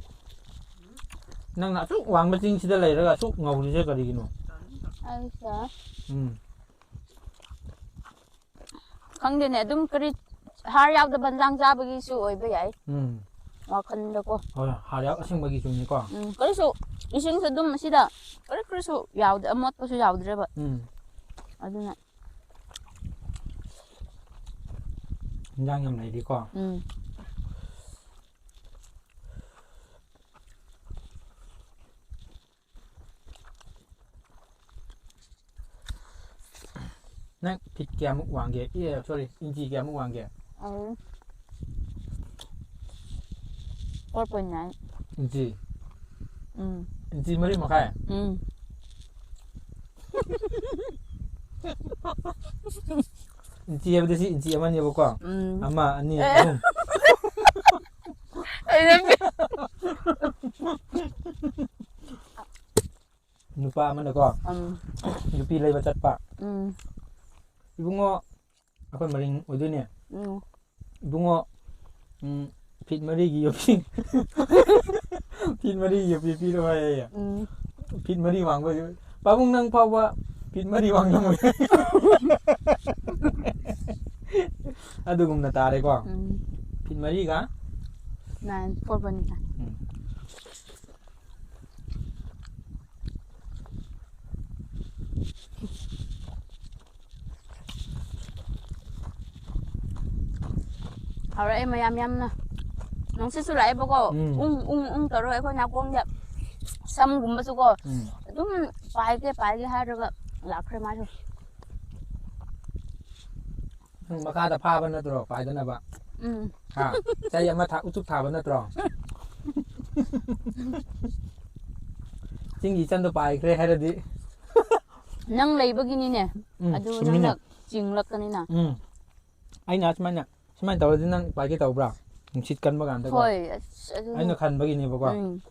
ꯅꯪꯅ ꯑꯁꯨꯛ ꯋꯥꯡꯕ ꯆꯤꯡꯁꯤꯗ ꯂꯩꯔꯒ ꯑꯁꯨꯛ ꯉꯧꯔꯤꯁꯦ ꯀꯔꯤꯒꯤꯅꯣ? ꯑꯩꯁꯦ ꯎꯝ꯫ ꯈꯪꯗꯦꯅꯦ, ꯑꯗꯨꯝ ꯀꯔꯤ ꯍꯥꯔ ꯌꯥꯎꯗꯕ ꯏꯟꯖꯥꯡ ꯆꯥꯕꯒꯤꯁꯨ ꯑꯣꯏꯕ ꯌꯥꯏ꯫ ꯎꯝ꯫ ꯋꯥꯈꯜꯗꯀꯣ꯫ ꯍꯣꯏ, ꯍꯥꯔ ꯌꯥꯎ ꯑꯁꯦꯡꯕꯒꯤ ꯆꯨꯝꯅꯤꯀꯣ꯫ ꯎꯝ, ꯀꯔꯤꯁꯨ ꯏꯁꯤꯡꯁꯨ ꯑꯗꯨꯝ ꯑꯁꯤꯗ ꯀꯔꯤ ꯀꯔꯤꯁꯨ ꯌꯥꯎꯗꯦ, ꯑꯃꯣꯠꯄꯁꯨ ꯌꯥꯎꯗ꯭ꯔꯦꯕ꯫ ꯎꯝ꯫ ꯑꯗꯨꯅ ꯏꯟꯖꯥꯡ ꯌꯥꯝ ꯂꯩꯔꯤꯀꯣ꯫ ꯎꯝ꯫ ꯅꯪ ꯐꯤꯠ ꯀꯌꯥꯃꯨꯛ ꯋꯥꯡꯒꯦ? ꯑꯦ, ꯁꯣꯔꯤ, ꯏꯟꯆꯤ ꯀꯌꯥꯃꯨꯛ ꯋꯥꯡꯒꯦ? ꯑꯧ꯫ Four point nine꯫ ꯏꯟꯆꯤ? ꯎꯝ꯫ ꯏꯟꯆꯤ ꯃꯔꯤ ꯃꯈꯥꯏ? ꯏꯟꯆꯤ ꯍꯥꯏꯕꯗꯤ ꯁꯤ ꯏꯟꯆꯤ ꯑꯃꯅꯦꯕꯀꯣ꯫ ꯎꯝ꯫ ꯑꯃ, ꯑꯅꯤ, ꯑꯦ꯫ ꯑꯍꯨꯝ꯫ ꯑꯩꯅ ꯅꯨꯄꯥ ꯑꯃꯅꯀꯣ ꯎꯝ꯫ ꯅꯨꯄꯤ ꯂꯩꯕ ꯆꯠꯄ꯫ ꯎꯝ꯫ "ꯏꯕꯨꯡꯉꯣ," ꯑꯩꯈꯣꯏ ꯃꯔꯤꯡ ꯑꯣꯏꯗꯣꯏꯅꯦ꯫ ꯎꯝ꯫ "ꯏꯕꯨꯡꯉꯣ, ꯎꯝ, ꯐꯤꯠ ꯃꯔꯤꯒꯤ ꯌꯣꯠꯄꯤ, ꯐꯤꯠ ꯃꯔꯤꯒꯤ ꯌꯣꯠꯄꯤ ꯄꯤꯔꯣ," ꯍꯥꯏꯌꯦ꯫ ꯎꯝ꯫ ꯐꯤꯠ ꯃꯔꯤ ꯋꯥꯡꯕ, "ꯄꯥꯕꯨꯡ, ꯅꯪ ꯐꯥꯎꯕ ꯐꯤꯠ ꯃꯔꯤ ꯋꯥꯡꯂꯝꯃꯣꯏ?" ꯑꯗꯨꯒꯨꯝꯅ ꯇꯥꯔꯦꯀꯣ꯫ ꯎꯝ꯫ ꯐꯤꯠ ꯃꯔꯤꯒ Nine, four point nine꯫ ꯎꯝ꯫ ꯍꯥꯎꯔꯛꯑꯦ ꯃꯌꯥꯝ ꯌꯥꯝꯅ꯫ ꯅꯨꯡꯁꯤꯠꯁꯨ ꯂꯥꯛꯑꯦꯕꯀꯣ꯫ ꯎꯝ꯫ ꯎꯪ ꯎꯪ ꯎꯪ ꯇꯧꯔꯒ ꯑꯩꯈꯣꯏ ꯅꯥꯀꯣꯡꯗ ꯁꯝꯒꯨꯝꯕꯁꯨꯀꯣ꯫ ꯎꯝ꯫ ꯑꯗꯨꯝ ꯄꯥꯏꯒꯦ ꯄꯥꯏꯒꯦ ꯍꯥꯏꯔꯒ ꯂꯥꯛꯈ꯭ꯔꯦ ꯃꯥꯁꯨ꯫ ꯅꯪ ꯃꯈꯥꯗ ꯐꯥꯕ ꯅꯠꯇ꯭ꯔꯣ ꯄꯥꯏꯗꯅꯕ? ꯎꯝ꯫ ꯍꯥ? ꯆꯩ ꯑꯃ ꯊꯥ-, ꯎꯆꯨꯛ ꯊꯥꯕ ꯅꯠꯇ꯭ꯔꯣ? ꯆꯤꯡꯒꯤ ꯏꯆꯟꯗꯣ ꯄꯥꯏꯈ꯭ꯔꯦ ꯍꯥꯏꯔꯗꯤ꯫ ꯅꯪ ꯂꯩꯕꯒꯤꯅꯤꯅꯦ꯫ ꯎꯝ, ꯑꯗꯨ ꯆꯨꯝꯃꯤꯅꯦ꯫ ꯅꯪꯅ ꯆꯤꯡꯂꯛꯀꯅꯤꯅ꯫ ꯎꯝ꯫ ꯑꯩꯅ ꯁꯨꯃꯥꯏꯅ, ꯁꯨꯃꯥꯏꯅ ꯇꯧꯔꯗꯤ ꯅꯪ ꯄꯥꯏꯒꯦ ꯇꯧꯕ꯭ꯔꯥ? ꯅꯨꯡꯁꯤꯠ ꯀꯟꯕ ꯀꯥꯟꯗꯀꯣ꯫ ꯍꯣꯏ, ꯑꯁ, ꯑꯗꯨꯅꯦ꯫ ꯑꯩꯅ ꯈꯟꯕꯒꯤꯅꯦꯕꯀꯣ꯫ ꯎꯝ꯫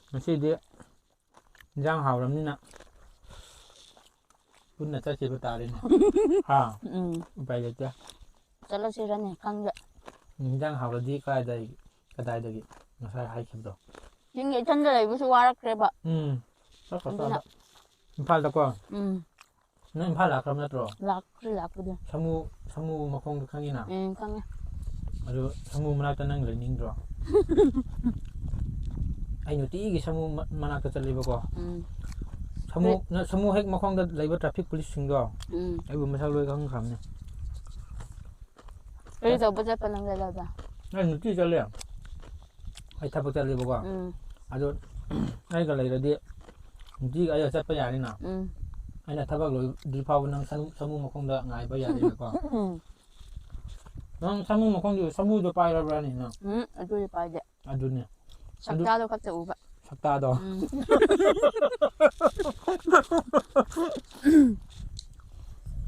ꯉꯁꯤꯗꯤ ꯏꯟꯖꯥꯡ ꯍꯥꯎꯔꯕꯅꯤꯅ ꯄꯨꯟꯅ ꯆꯠꯈꯤꯕ ꯇꯥꯔꯦꯅꯦ꯫ ꯍꯥ? ꯎꯝ꯫ ꯎꯄꯥꯏ ꯂꯩꯇꯦ꯫ ꯆꯠꯂꯁꯤꯔꯅꯦ ꯈꯪꯗꯦ꯫ ꯏꯟꯖꯥꯡ ꯍꯥꯎꯔꯗꯤ ꯀꯗꯥꯏꯗꯒꯤ, ꯀꯗꯥꯏꯗꯒꯤ? ꯉꯁꯥꯏ ꯍꯥꯏꯈꯤꯕꯗꯣ꯫ ꯆꯤꯡꯗ ꯏꯊꯟꯗ ꯂꯩꯕꯁꯨ ꯋꯥꯔꯛꯈ꯭ꯔꯦꯕ꯫ ꯎꯝ꯫ ꯆꯠꯈ꯭ꯔꯣ, ꯑꯗꯨꯅ ꯆꯠꯈ꯭ꯔꯣ꯫ ꯏꯝꯐꯥꯜꯗꯀꯣ? ꯎꯝ꯫ ꯅꯪ ꯏꯝꯐꯥꯜ ꯂꯥꯛꯈ꯭ꯔꯕ ꯅꯠꯇ꯭ꯔꯣ? ꯂꯥꯛꯈ꯭ꯔꯦ ꯂꯥꯛꯄꯗꯤ꯫ ꯁꯥꯃꯨ, ꯁꯥꯃꯨ ꯃꯈꯣꯡꯗꯣ ꯈꯪꯉꯤꯅ? ꯎꯝ, ꯈꯪꯉꯦ꯫ ꯑꯗꯨ ꯁꯥꯃꯨ ꯃꯅꯥꯛꯇ ꯅꯪ ꯂꯩꯅꯤꯡꯗ꯭ꯔꯣ? ꯑꯩ ꯅꯨꯡꯇꯤꯒꯤ ꯁꯥꯃꯨ ꯃ-, ꯃꯅꯥꯛꯇ ꯆꯠꯂꯦꯕꯀꯣ꯫ ꯎꯝ꯫ ꯁꯥꯃꯨ, ꯅ-, ꯁꯥꯃꯨ ꯍꯦꯛ ꯃꯈꯣꯡꯗ ꯂꯩꯕ traffic policeꯁꯤꯡꯗꯣ ꯎꯝ꯫ ꯑꯩꯕꯨ ꯃꯁꯛ ꯂꯣꯏ ꯈꯪꯈ꯭ꯔꯕꯅꯦ꯫ ꯀꯔꯤ ꯇꯧꯕ ꯆꯠꯄ ꯅꯪ ꯖꯒꯥꯗ? ꯑꯩ ꯅꯨꯡꯇꯤ ꯆꯠꯂꯦ꯫ ꯑꯩ ꯊꯕꯛ ꯆꯠꯂꯦꯕꯀꯣ꯫ ꯎꯝ꯫ ꯑꯗꯣ ꯑꯩꯒ ꯂꯩꯔꯗꯤ ꯅꯨꯡꯇꯤꯒꯤ ꯑꯩꯒ ꯆꯠꯄ ꯌꯥꯅꯤꯅ꯫ ꯎꯝ꯫ ꯑꯩꯅ ꯊꯕꯛ ꯂꯣꯏꯗ꯭ꯔꯤ ꯐꯥꯎꯕ ꯅꯪ ꯁꯥꯃꯨ, ꯁꯥꯃꯨ ꯃꯈꯣꯡꯗ ꯉꯥꯏꯕ ꯌꯥꯅꯤꯅꯀꯣ꯫ ꯎꯝ꯫ ꯅꯪ ꯁꯥꯃꯨ ꯃꯈꯣꯡꯗꯨ, ꯁꯥꯃꯨꯗꯣ ꯄꯥꯏꯔꯕ꯭ꯔꯥꯅꯦ ꯅꯪ? ꯎꯝ, ꯑꯗꯨꯗꯤ ꯄꯥꯏꯗꯦ꯫ ꯑꯗꯨꯅꯦ꯫ ꯁꯛꯇꯥꯗꯣ ꯈꯛꯇ ꯎꯕ꯫ ꯁꯛꯇꯥꯗꯣ꯫ ꯎꯝ꯫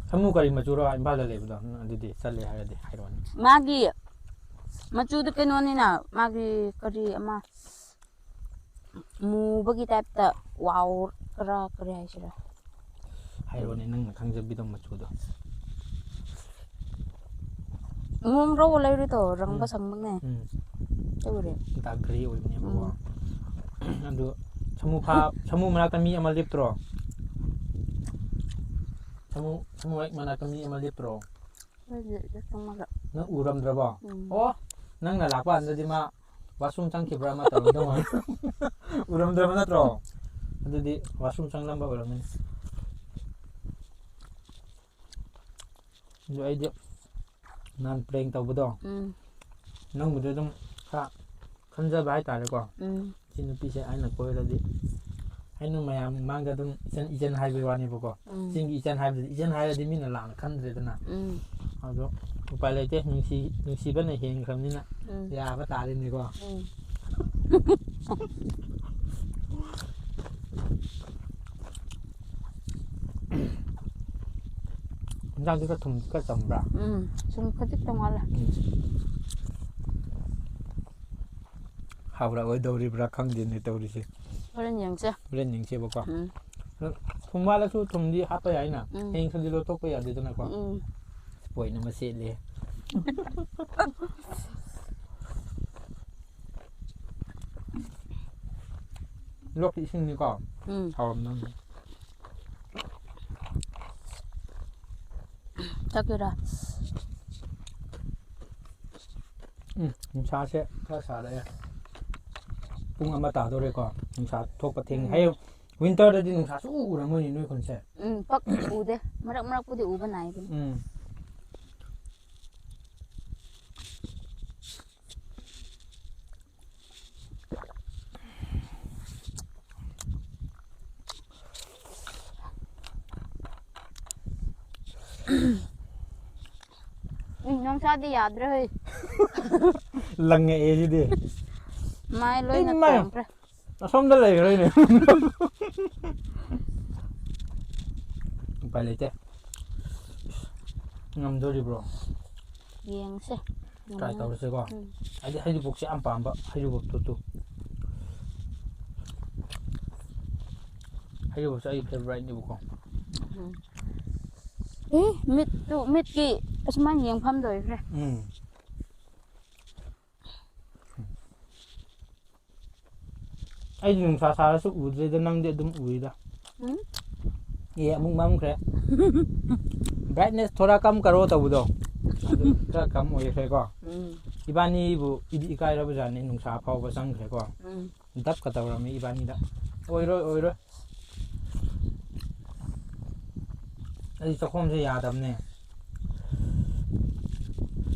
ꯁꯥꯃꯨ ꯀꯔꯤ ꯃꯆꯨꯔꯣ ꯏꯝꯐꯥꯜꯗ ꯂꯩꯕꯗꯣ? ꯎꯝ, ꯑꯗꯨꯗꯤ ꯆꯠꯂꯦ ꯍꯥꯏꯔꯗꯤ ꯍꯥꯏꯔꯛꯑꯣꯅꯦ꯫ ꯃꯥꯒꯤ ꯃꯆꯨꯗꯣ ꯀꯩꯅꯣꯅꯤꯅ, ꯃꯥꯒꯤ ꯀꯔꯤ ꯑꯃ ꯃꯨꯕꯒꯤ typeꯇ ꯋꯥꯎꯔ ꯀꯔꯤ ꯍꯥꯏꯁꯤꯔꯥ? ꯍꯥꯏꯔꯛꯑꯣꯅꯦ ꯅꯪꯅ ꯈꯪꯖꯕꯤꯗꯣ ꯃꯆꯨꯗꯣ꯫ ꯃꯣꯝꯔꯧ ꯂꯩꯔꯤꯗꯣ ꯔꯪꯕ ꯎꯝ꯫ ꯁꯪꯕꯅꯦ꯫ ꯎꯝ꯫ ꯇꯧꯔꯦ꯫ Dark grey ꯑꯣꯏꯕꯅꯦꯕꯀꯣ꯫ ꯑꯗꯨ ꯁꯥꯃꯨ ꯐꯥ-, ꯁꯥꯃꯨ ꯃꯅꯥꯛꯇ ꯃꯤ ꯑꯃ ꯂꯦꯞꯇ꯭ꯔꯣ? ꯁꯥꯃꯨ, ꯁꯥꯃꯨ ꯍꯦꯛ ꯃꯅꯥꯛꯇ ꯃꯤ ꯑꯃ ꯂꯦꯞꯇ꯭ꯔꯣ? ꯑꯩꯈꯣꯏꯒꯤ ꯆꯪꯉꯒ꯫ ꯅꯪ ꯎꯔꯝꯗ꯭ꯔꯕꯣ? ꯎꯝ꯫ ꯑꯣ, ꯅꯪꯅ ꯂꯥꯛꯄ ꯀꯥꯟꯗꯗꯤ ꯃꯥ washroom ꯆꯪꯈꯤꯕ꯭ꯔꯥ ꯑꯃ ꯇꯧꯔꯝꯗꯧ ꯃꯥꯜꯂꯦ꯫ ꯎꯔꯝꯗ꯭ꯔꯕ ꯅꯠꯇ꯭ꯔꯣ? ꯑꯗꯨꯗꯤ washroom ꯆꯪꯂꯝꯕ ꯑꯣꯏꯔꯝꯒꯅꯤ꯫ ꯑꯗꯨ ꯑꯩꯗꯤ ꯅꯍꯥꯟ prank ꯇꯧꯕꯗꯣ, ꯎꯝ꯫ ꯅꯪꯕꯨꯗꯤ ꯑꯗꯨꯝ ꯈꯔ ꯈꯟꯖꯕ ꯍꯥꯏꯇꯥꯔꯦꯀꯣ꯫ ꯎꯝ꯫ ꯁꯤ ꯅꯨꯄꯤꯁꯦ ꯑꯩꯅ ꯀꯣꯏꯔꯗꯤ, ꯑꯩꯅ ꯃꯌꯥꯝ ꯃꯥꯡꯗ ꯑꯗꯨꯝ ꯏꯆꯟ, ꯏꯆꯟ ꯍꯥꯏꯕꯒꯤ ꯋꯥꯅꯦꯕꯀꯣ꯫ ꯎꯝ꯫ ꯆꯤꯡꯒꯤ ꯏꯆꯟ ꯍꯥꯏꯕꯗꯤ, ꯏꯆꯟ ꯍꯥꯏꯔꯗꯤ ꯃꯤꯅ ꯂꯥꯟꯅ ꯈꯟꯗ꯭ꯔꯦꯗꯅ꯫ ꯎꯝ꯫ ꯑꯗꯣ ꯎꯄꯥꯏ ꯂꯩꯇꯦ, ꯅꯨꯡꯁꯤ-, ꯅꯨꯡꯁꯤꯕꯅ ꯍꯦꯟꯈ꯭ꯔꯕꯅꯤꯅ ꯎꯝ꯫ ꯌꯥꯕ ꯇꯥꯔꯦꯅꯦꯀꯣ꯫ ꯎꯝ꯫ ꯏꯟꯖꯥꯡꯗꯤ ꯈꯔ ꯊꯨꯝ ꯈꯔ ꯆꯝꯕ꯭ꯔꯥ? ꯎꯝ, ꯁꯨꯝ ꯈꯖꯤꯛꯇꯪ ꯋꯥꯠꯂꯦ꯫ ꯎꯝ꯫ ꯍꯥꯎꯔꯛꯑꯣꯏꯗꯧꯔꯤꯕ꯭ꯔꯥ ꯈꯪꯗꯦꯅꯦ ꯇꯧꯔꯤꯁꯦ꯫ ꯍꯣꯔꯦꯟ ꯌꯦꯡꯁꯦ꯫ ꯍꯣꯔꯦꯟ ꯌꯦꯡꯁꯦꯕꯀꯣ꯫ ꯎꯝ꯫ ꯊꯨꯝ ꯋꯥꯠꯂꯁꯨ ꯊꯨꯝꯗꯤ ꯍꯥꯞꯄ ꯌꯥꯏꯅ꯫ ꯎꯝ꯫ ꯍꯌꯦꯡ ꯈꯪꯗꯤ ꯂꯧꯊꯣꯛꯄ ꯌꯥꯗꯦꯗꯅꯀꯣ꯫ ꯎꯝ꯫ Point ꯑꯃ ꯁꯦꯠꯂꯦ꯫ ꯂꯣꯛꯀꯤ ꯏꯁꯤꯡꯅꯤꯀꯣ꯫ ꯎꯝ꯫ ꯍꯥꯎꯔꯝꯗꯧꯅꯤ꯫ ꯆꯠꯀꯦꯔꯥ? ꯎꯝ, ꯅꯨꯡꯁꯥꯁꯦ ꯈꯔ ꯁꯥꯔꯛꯑꯦ꯫ ꯄꯨꯡ ꯑꯃ ꯇꯥꯗꯧꯔꯦꯀꯣ, ꯅꯨꯡꯁꯥ ꯊꯣꯛꯄ ꯊꯦꯡꯉꯦ꯫ ꯎꯝ꯫ ꯍꯌꯦꯡ ꯋꯤꯟꯇꯔꯗꯗꯤ ꯅꯨꯡꯁꯥ ꯁꯨꯛꯎ ꯎꯔꯝꯃꯣꯏꯅꯦ ꯅꯣꯏ ꯈꯨꯟꯁꯦ꯫ ꯎꯝ, ꯄꯛ ꯎꯗꯦ꯫ ꯃꯔꯛ ꯃꯔꯛꯄꯨꯗꯤ ꯎꯕ ꯅꯥꯏ ꯑꯗꯨꯝ꯫ ꯎꯝ꯫ ꯎꯝ, ꯅꯨꯡꯁꯥꯗꯤ ꯌꯥꯗ꯭ꯔꯦ ꯍꯣꯏ꯫ ꯂꯪꯉꯛꯑꯦ ꯁꯤꯗꯤ꯫ ꯃꯥꯏ ꯂꯣꯏꯅ ꯏꯃꯥꯏ꯫ ꯀꯪꯈ꯭ꯔꯦ꯫ ꯑꯁꯣꯝꯗ ꯂꯩꯈ꯭ꯔꯦꯅꯦ꯫ ꯎꯄꯥꯏ ꯂꯩꯇꯦ꯫ ꯉꯝꯗꯣꯔꯤꯕ꯭ꯔꯣ? ꯌꯦꯡꯁꯦ꯫ ꯇ꯭ꯔꯥꯏ ꯇꯧꯔꯁꯦꯀꯣ꯫ ꯎꯝ꯫ ꯍꯥꯏꯗꯤ ꯍꯩꯔꯤꯕꯣꯛꯁꯦ ꯌꯥꯝ ꯄꯥꯝꯕ, ꯍꯩꯔꯤꯕꯣꯛꯇꯨ ꯇꯨ꯫ ꯍꯩꯔꯤꯕꯣꯛꯁꯦ ꯑꯩꯒꯤ ꯐꯦꯚꯣꯔꯥꯏꯠꯅꯦꯕꯀꯣ꯫ ꯎꯝ꯫ ꯑꯦ, ꯃꯤꯠꯇꯨ, ꯃꯤꯠꯀꯤ ꯑꯁꯨꯃꯥꯏꯅ ꯌꯦꯡꯐꯝꯗ ꯑꯣꯏꯈ꯭ꯔꯦ꯫ ꯎꯝ꯫ ꯑꯩꯗꯤ ꯅꯨꯡꯁꯥ ꯁꯥꯔꯁꯨ ꯎꯗ꯭ꯔꯦꯗ, ꯅꯪꯗꯤ ꯑꯗꯨꯝ ꯎꯏꯗ꯫ ꯎꯝ? ꯑꯦ, ꯑꯃꯨꯛ ꯃꯝꯈ꯭ꯔꯦ꯫ Brightness ꯊꯣꯔꯥ ꯀꯝ ꯀꯔꯣ ꯇꯧꯕꯗꯣ, ꯑꯗꯨ ꯈꯔ ꯀꯝ ꯑꯣꯏꯈ꯭ꯔꯦꯀꯣ꯫ ꯎꯝ꯫ ꯏꯕꯥꯅꯤꯕꯨ ꯏꯗꯤ ꯏꯀꯥꯏꯔꯕ ꯖꯥꯠꯅꯤ, ꯅꯨꯡꯁꯥ ꯐꯥꯎꯕ ꯆꯪꯈ꯭ꯔꯦꯀꯣ꯫ ꯎꯝ꯫ ꯗꯞꯀ ꯇꯧꯔꯝꯃꯤ ꯏꯕꯥꯅꯤꯗ꯫ ꯑꯣꯏꯔꯣꯏ, ꯑꯣꯏꯔꯣꯏ꯫ ꯑꯩ ꯆꯥꯛꯈꯣꯝꯁꯦ ꯌꯥꯗꯕꯅꯦ꯫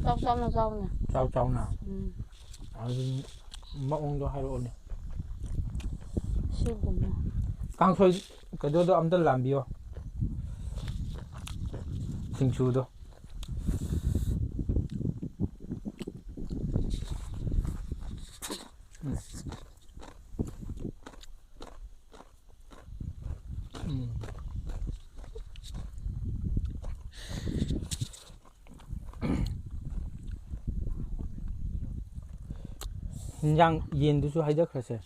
ꯆꯥꯎ ꯆꯥꯎꯅ ꯆꯥꯎꯅ꯫ ꯆꯥꯎ ꯆꯥꯎꯅ? ꯎꯝ꯫ ꯑꯗꯨ ꯃꯑꯣꯡꯗꯣ ꯍꯥꯏꯔꯛꯑꯣꯅꯦ꯫ ꯁꯤꯒꯨꯝꯕ꯫ ꯀꯥꯡꯁꯣꯏ ꯀꯩꯗꯣꯗꯣ ꯑꯝꯇ ꯂꯥꯝꯕꯤꯌꯣ꯫ ꯁꯤꯡꯖꯨꯗꯣ꯫ ꯎꯝ꯫ ꯎꯝ꯫ ꯍꯤꯟꯖꯥꯡ ꯌꯦꯟꯗꯨꯁꯨ ꯍꯩꯗꯈ꯭ꯔꯁꯦ꯫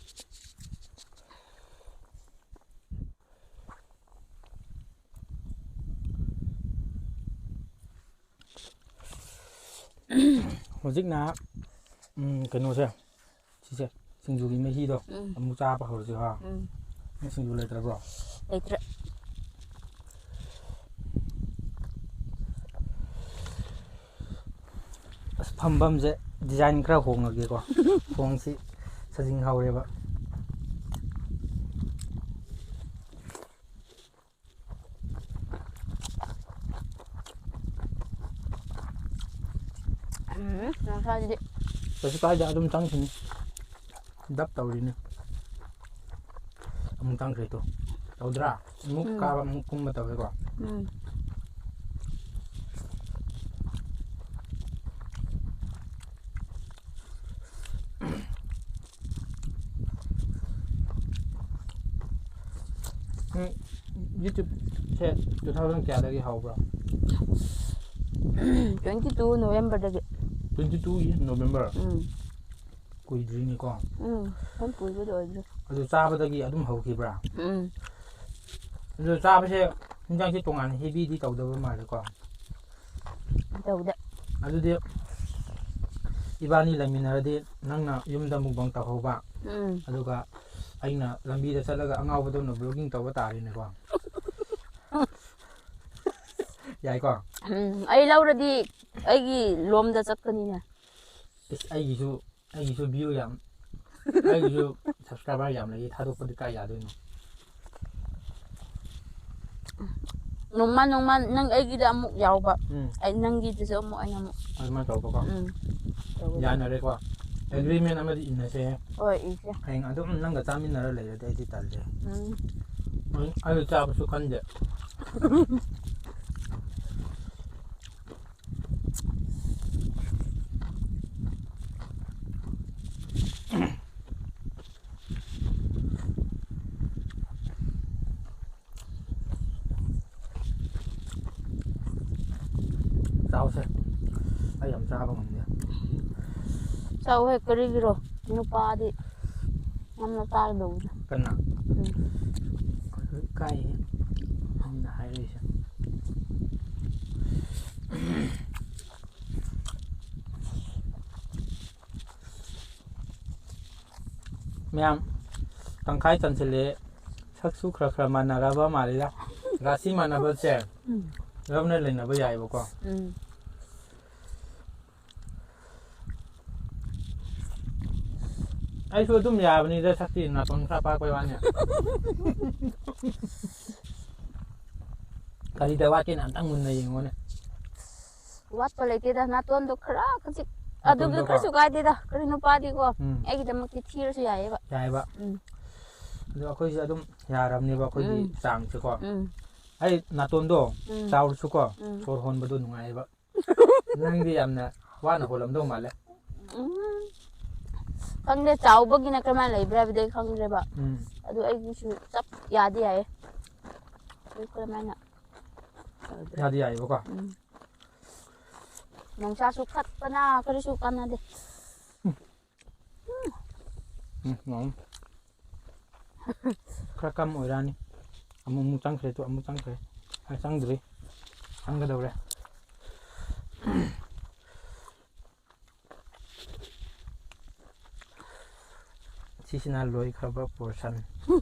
ꯍꯧꯖꯤꯛꯅ, ꯎꯝ, ꯀꯩꯅꯣꯁꯦ, ꯁꯤꯁꯦ, ꯁꯤꯡꯖꯨꯒꯤ ꯃꯍꯤꯗꯣ ꯎꯝ꯫ ꯑꯃꯨꯛ ꯆꯥꯕ ꯍꯧꯔꯁꯤ ꯍꯥ꯫ ꯎꯝ꯫ ꯅꯪ ꯁꯤꯡꯖꯨ ꯂꯩꯇ꯭ꯔꯕ꯭ꯔꯣ? ꯂꯩꯇ꯭ꯔꯦ꯫ ꯑꯁ, ꯐꯝꯐꯝꯁꯦ design ꯈꯔ ꯍꯣꯡꯉꯒꯦꯀꯣ꯫ ꯊꯣꯡꯁꯤ ꯁꯥꯖꯤꯡ ꯍꯧꯔꯦꯕ꯫ ꯎꯝ, ꯉꯁꯥꯏꯗꯤ꯫ ꯀꯩꯁꯨ ꯀꯥꯏꯗꯦ, ꯑꯗꯨꯝ ꯆꯪꯈꯤꯅꯤ꯫ ꯗꯞ ꯇꯧꯔꯤꯅꯦ꯫ ꯑꯃꯨꯛ ꯆꯪꯈ꯭ꯔꯦ ꯇꯨ꯫ ꯇꯧꯗ꯭ꯔꯥ? ꯑꯃꯨꯛ ꯎꯝ꯫ ꯀꯥꯕ, ꯑꯃꯨꯛ ꯀꯨꯝꯕ ꯇꯧꯋꯦꯀꯣ꯫ ꯎꯝ꯫ ꯎꯝ, YouTube-ꯁꯦ two thousand ꯀꯌꯥꯗꯒꯤ ꯍꯧꯕ꯭ꯔꯣ? Twenty two November-ꯗꯒꯤ꯫ Twenty two ꯒꯤ November? ꯎꯝ꯫ ꯀꯨꯏꯗ꯭ꯔꯤꯅꯦꯀꯣ꯫ ꯎꯝ, ꯌꯥꯝ ꯀꯨꯏꯕꯗꯤ ꯑꯣꯏꯗ꯭ꯔꯤ꯫ ꯑꯗꯨ ꯆꯥꯕꯗꯒꯤ ꯑꯗꯨꯝ ꯍꯧꯈꯤꯕ꯭ꯔꯥ? ꯎꯝ꯫ ꯑꯗꯨ ꯆꯥꯕꯁꯦ ꯍꯤꯟꯖꯥꯡꯁꯦ ꯇꯣꯉꯥꯟꯅ heavy-ꯗꯤ ꯇꯧꯗꯕ ꯃꯥꯜꯂꯦꯀꯣ? ꯇꯧꯗꯦ꯫ ꯑꯗꯨꯗꯤ ꯏꯕꯥꯅꯤ ꯂꯩꯃꯤꯟꯅꯔꯗꯤ ꯅꯪꯅ ꯌꯨꯝꯗ mukbang ꯇꯧꯍꯧꯕ, ꯎꯝ꯫ ꯑꯗꯨꯒ ꯑꯩꯅ ꯂꯝꯕꯤꯗ ꯆꯠꯂꯒ ꯑꯉꯥꯎꯕꯗꯧꯅ vlogging ꯇꯧꯕ ꯇꯥꯔꯦꯅꯦꯀꯣ꯫ ꯌꯥꯏꯀꯣ? ꯎꯝ, ꯑꯩ ꯂꯧꯔꯗꯤ ꯑꯩꯒꯤ ꯂꯣꯝꯗ ꯆꯠꯀꯅꯤꯅꯦ꯫ ꯏꯁ, ꯑꯩꯒꯤꯁꯨ, ꯑꯩꯒꯤꯁꯨ view ꯌꯥꯝ, ꯑꯩꯒꯤꯁꯨ subscriber ꯌꯥꯝ ꯂꯩꯌꯦ, ꯊꯥꯗꯣꯛꯄꯗꯤ ꯀꯥꯏ ꯌꯥꯗꯣꯏꯅꯣ? ꯅꯣꯡꯃ ꯅꯣꯡꯃ ꯅꯪ ꯑꯩꯒꯤꯗ ꯑꯃꯨꯛ ꯌꯥꯎꯕ, ꯎꯝ꯫ ꯑꯩ ꯅꯪꯒꯤꯗꯁꯨ ꯑꯃꯨꯛ, ꯑꯩꯅ ꯑꯃꯨꯛ꯫ ꯑꯗꯨꯃꯥꯏꯅ ꯇꯧꯕꯀꯣ꯫ ꯎꯝ꯫ ꯇꯧꯕ ꯌꯥꯏ꯫ ꯌꯥꯅꯔꯦꯀꯣ꯫ Agreement ꯑꯃꯗꯤ ꯏꯟꯅꯁꯦ꯫ ꯍꯣꯏ, ꯏꯁꯦ꯫ ꯍꯌꯦꯡ ꯑꯗꯨꯝ ꯅꯪꯒ ꯆꯥꯃꯤꯟꯅꯔ ꯂꯩꯔꯗꯤ ꯑꯩꯗꯤ ꯇꯜꯂꯦ꯫ ꯎꯝ꯫ ꯑꯩ, ꯑꯩ ꯆꯥꯕꯁꯨ ꯈꯟꯗꯦ꯫ ꯆꯥꯎꯁꯦ꯫ ꯑꯩ ꯌꯥꯝ ꯆꯥꯕ ꯉꯝꯗꯦ꯫ ꯆꯥꯎꯍꯦ, ꯀꯔꯤꯒꯤꯔꯣ? ꯅꯨꯄꯥꯗꯤ ꯌꯥꯝꯅ ꯆꯥꯒꯗꯧꯕꯅꯦ꯫ ꯀꯟꯅ? ꯎꯝ꯫ ꯑꯗꯨ ꯏꯀꯥꯏꯌꯦ꯫ ꯑꯩꯅ ꯍꯥꯏꯔꯛꯏꯁꯦ꯫ ꯃꯌꯥꯝ ꯇꯪꯈꯥꯏ ꯆꯟꯁꯤꯜꯂꯛꯑꯦ꯫ ꯁꯛꯁꯨ ꯈꯔ ꯈꯔ ꯃꯥꯟꯅꯔꯕ ꯃꯥꯜꯂꯤꯗ꯫ ꯔꯥꯁꯤ ꯃꯥꯟꯅꯕꯁꯦ ꯎꯝ꯫ ꯂꯧꯅ ꯂꯩꯅꯕ ꯌꯥꯏꯑꯕꯀꯣ꯫ ꯎꯝ꯫ ꯑꯩꯁꯨ ꯑꯗꯨꯝ ꯌꯥꯕꯅꯤꯗ, ꯁꯛꯇꯤ ꯅꯥꯇꯣꯟ ꯈꯔ ꯄꯥꯛꯄꯩ ꯋꯥꯅꯤ꯫ ꯀꯔꯤꯗ ꯋꯥꯠꯀꯦꯅ ꯑꯝꯇꯪ ꯃꯨꯟꯅ ꯌꯦꯡꯉꯣꯅꯦ꯫ ꯋꯥꯠꯄ ꯂꯩꯇꯦꯗ, ꯅꯥꯇꯣꯟꯗꯣ ꯈꯔ ꯈꯖꯤꯛ꯫ ꯑꯗꯨꯕꯨꯗꯤ ꯅꯥꯇꯣꯟꯗꯣꯀꯣ? ꯀꯔꯤꯁꯨ ꯀꯥꯏꯗꯦꯗ, ꯀꯔꯤ ꯅꯨꯄꯥꯗꯤꯀꯣ꯫ ꯎꯝ꯫ ꯑꯩꯒꯤꯗꯃꯛꯇꯤ ꯊꯤꯔꯁꯨ ꯌꯥꯏꯌꯦꯕ꯫ ꯌꯥꯏꯕ꯫ ꯎꯝ꯫ ꯑꯗꯣ ꯑꯩꯈꯣꯏꯁꯦ ꯑꯗꯨꯝ ꯌꯥꯔꯕꯅꯦꯕ, ꯑꯩꯈꯣꯏꯒꯤ ꯎꯝ꯫ ꯆꯥꯡꯁꯦꯀꯣ꯫ ꯎꯝ꯫ ꯑꯩ ꯅꯥꯇꯣꯟꯗꯣ ꯎꯝ꯫ ꯆꯥꯎꯔꯁꯨꯀꯣ, ꯎꯝ꯫ ꯁꯣꯔ ꯍꯣꯟꯕꯗꯣ ꯅꯨꯡꯉꯥꯏꯌꯦꯕ꯫ ꯅꯪꯗꯤ ꯌꯥꯝꯅ ꯋꯥꯅ ꯍꯣꯜꯂꯝꯗꯧ ꯃꯥꯜꯂꯦ꯫ ꯎꯝ꯫ ꯈꯪꯗꯦ, ꯆꯥꯎꯕꯒꯤꯅ ꯀꯔꯝꯍꯥꯏꯅ ꯂꯩꯕ꯭ꯔꯥ ꯍꯥꯏꯕꯗꯤ ꯑꯩ ꯈꯪꯗ꯭ꯔꯦꯕ꯫ ꯎꯝ꯫ ꯑꯗꯨ ꯑꯩꯒꯤꯁꯨ ꯆꯞ ꯌꯥꯗꯤ ꯌꯥꯏꯌꯦ꯫ ꯑꯗꯨ ꯀꯔꯝꯍꯥꯏꯅ ꯇꯧꯗ꯭ꯔꯦ? ꯌꯥꯗꯤ ꯌꯥꯏꯌꯦꯕꯀꯣ꯫ ꯎꯝ꯫ ꯅꯨꯡꯁꯥꯁꯨ ꯈꯠꯄꯅ ꯀꯔꯤꯁꯨ ꯀꯥꯟꯅꯗꯦ꯫ ꯎꯝ, ꯎꯝ꯫ ꯈꯔ ꯀꯝ ꯑꯣꯏꯔꯛꯑꯅꯤ꯫ ꯑꯃꯨꯛ ꯑꯃꯨꯛ ꯆꯪꯈ꯭ꯔꯦ, ꯇꯨ ꯑꯃꯨꯛ ꯆꯪꯈ꯭ꯔꯦ꯫ ꯑ, ꯆꯪꯗ꯭ꯔꯤ꯫ ꯆꯪꯒꯗꯧꯔꯦ꯫ ꯁꯤꯁꯤꯅ ꯂꯣꯏꯈ꯭ꯔꯕ portion꯫